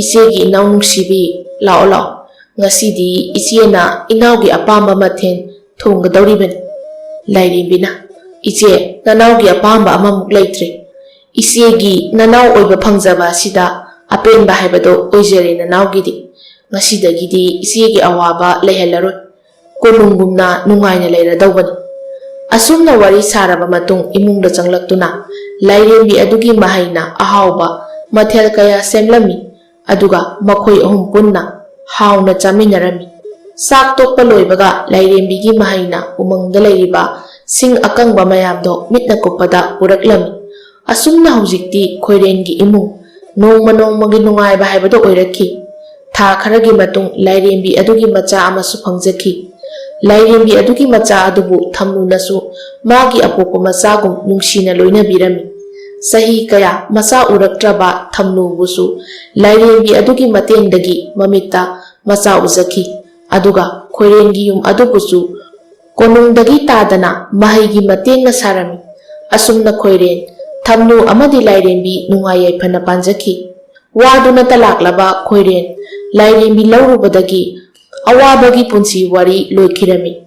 "ꯏꯆꯦꯒꯤ ꯏꯅꯥꯎ ꯅꯨꯡꯁꯤꯕꯤ, ꯂꯥꯛꯑꯣ, ꯂꯥꯛꯑꯣ꯫ ꯉꯁꯤꯗꯤ ꯏꯆꯦꯅ ꯏꯅꯥꯎꯒꯤ ꯑꯄꯥꯝꯕ ꯃꯊꯦꯜ ꯊꯣꯡꯒꯗꯧꯔꯤꯕꯅꯤ꯫" ꯂꯥꯏꯔꯦꯝꯕꯤꯅ, "ꯏꯆꯦ, ꯅꯅꯥꯎꯒꯤ ꯑꯄꯥꯝꯕ ꯑꯃꯃꯨꯛ ꯂꯩꯇ꯭ꯔꯦ꯫ ꯏꯆꯦꯒꯤ ꯅꯅꯥꯎ ꯑꯣꯏꯕ ꯐꯪꯖꯕ ꯑꯁꯤꯗ ꯑꯄꯦꯟꯕ ꯍꯥꯏꯕꯗꯣ ꯑꯣꯏꯖꯔꯦ ꯅꯅꯥꯎꯒꯤꯗꯤ꯫ ꯉꯁꯤꯗꯒꯤꯗꯤ ꯏꯆꯦꯒꯤ ꯑꯋꯥꯕ ꯂꯩꯍꯜꯂꯔꯣꯏ꯫ ꯀꯣꯅꯨꯡꯒꯨꯝꯅ ꯅꯨꯡꯉꯥꯏꯅ ꯂꯩꯔꯗꯧꯕꯅꯤ꯫" ꯑꯁꯨꯝꯅ ꯋꯥꯔꯤ ꯁꯥꯔꯕ ꯃꯇꯨꯡ ꯏꯃꯨꯡꯗ ꯆꯪꯂꯛꯇꯨꯅ ꯂꯥꯏꯔꯦꯝꯕꯤ ꯑꯗꯨꯒꯤ ꯃꯍꯩꯅ ꯑꯍꯥꯎꯕ ꯃꯊꯦꯜ ꯀꯌꯥ ꯁꯦꯝꯂꯝꯃꯤ꯫ ꯑꯗꯨꯒ ꯃꯈꯣꯏ ꯑꯍꯨꯝ ꯄꯨꯟꯅ ꯍꯥꯎꯅ ꯆꯥꯃꯤꯟꯅꯔꯝꯃꯤ꯫ ꯆꯥꯛ ꯇꯣꯛꯄ ꯂꯣꯏꯕꯒ ꯂꯥꯏꯔꯦꯝꯕꯤꯒꯤ ꯃꯍꯩꯅ ꯎꯃꯪꯗ ꯂꯩꯔꯤꯕ ꯁꯤꯡ ꯑꯀꯪꯕ ꯃꯌꯥꯝꯗꯣ ꯃꯤꯠꯅ ꯀꯨꯞꯄꯗ ꯄꯨꯔꯛꯂꯝꯃꯤ꯫ ꯑꯁꯨꯝꯅ ꯍꯧꯖꯤꯛꯇꯤ ꯈꯣꯏꯔꯦꯟꯒꯤ ꯏꯃꯨꯡ ꯅꯣꯡꯃ ꯅꯣꯡꯃꯒꯤ ꯅꯨꯡꯉꯥꯏꯕ ꯍꯥꯏꯕꯗꯣ ꯑꯣꯏꯔꯛꯈꯤ꯫ ꯊꯥ ꯈꯔꯒꯤ ꯃꯇꯨꯡ ꯂꯥꯏꯔꯦꯝꯕꯤ ꯑꯗꯨꯒꯤ ꯃꯆꯥ ꯑꯃꯁꯨ ꯐꯪꯖꯈꯤ꯫ ꯂꯥꯏꯔꯦꯝꯕꯤ ꯑꯗꯨꯒꯤ ꯃꯆꯥ ꯑꯗꯨꯕꯨ ꯊꯝꯂꯨꯅꯁꯨ ꯃꯥꯒꯤ ꯑꯄꯣꯛꯄ ꯃꯆꯥꯒꯨꯝ ꯅꯨꯡꯁꯤꯅ ꯂꯣꯏꯅꯕꯤꯔꯝꯃꯤ꯫ ꯆꯍꯤ ꯀꯌꯥ ꯃꯆꯥ ꯎꯔꯛꯇ꯭ꯔꯕ ꯊꯝꯂꯨꯕꯨꯁꯨ ꯂꯥꯏꯔꯦꯝꯕꯤ ꯑꯗꯨꯒꯤ ꯃꯇꯦꯡꯗꯒꯤ ꯃꯃꯤꯠꯇ ꯃꯆꯥ ꯎꯖꯈꯤ꯫ ꯑꯗꯨꯒ ꯈꯣꯏꯔꯦꯟꯒꯤ ꯌꯨꯝ ꯑꯗꯨꯕꯨꯁꯨ ꯀꯣꯅꯨꯡꯗꯒꯤ ꯇꯥꯗꯅ ꯃꯍꯩꯒꯤ ꯃꯇꯦꯡꯅ ꯁꯥꯔꯝꯃꯤ꯫ ꯑꯁꯨꯝꯅ ꯈꯣꯏꯔꯦꯟ, ꯊꯝꯂꯨ ꯑꯃꯗꯤ ꯂꯥꯏꯔꯦꯝꯕꯤ ꯅꯨꯡꯉꯥꯏ ꯌꯥꯏꯐꯅ ꯄꯥꯟꯖꯈꯤ꯫ ꯋꯥꯗꯨꯅꯇ ꯂꯥꯛꯂꯕ ꯈꯣꯏꯔꯦꯟ ꯂꯥꯏꯔꯦꯝꯕꯤ ꯂꯧꯔꯨꯕꯗꯒꯤ ꯑꯋꯥꯕꯒꯤ ꯄꯨꯟꯁꯤ ꯋꯥꯔꯤ ꯂꯣꯏꯈꯤꯔꯝꯃꯤ꯫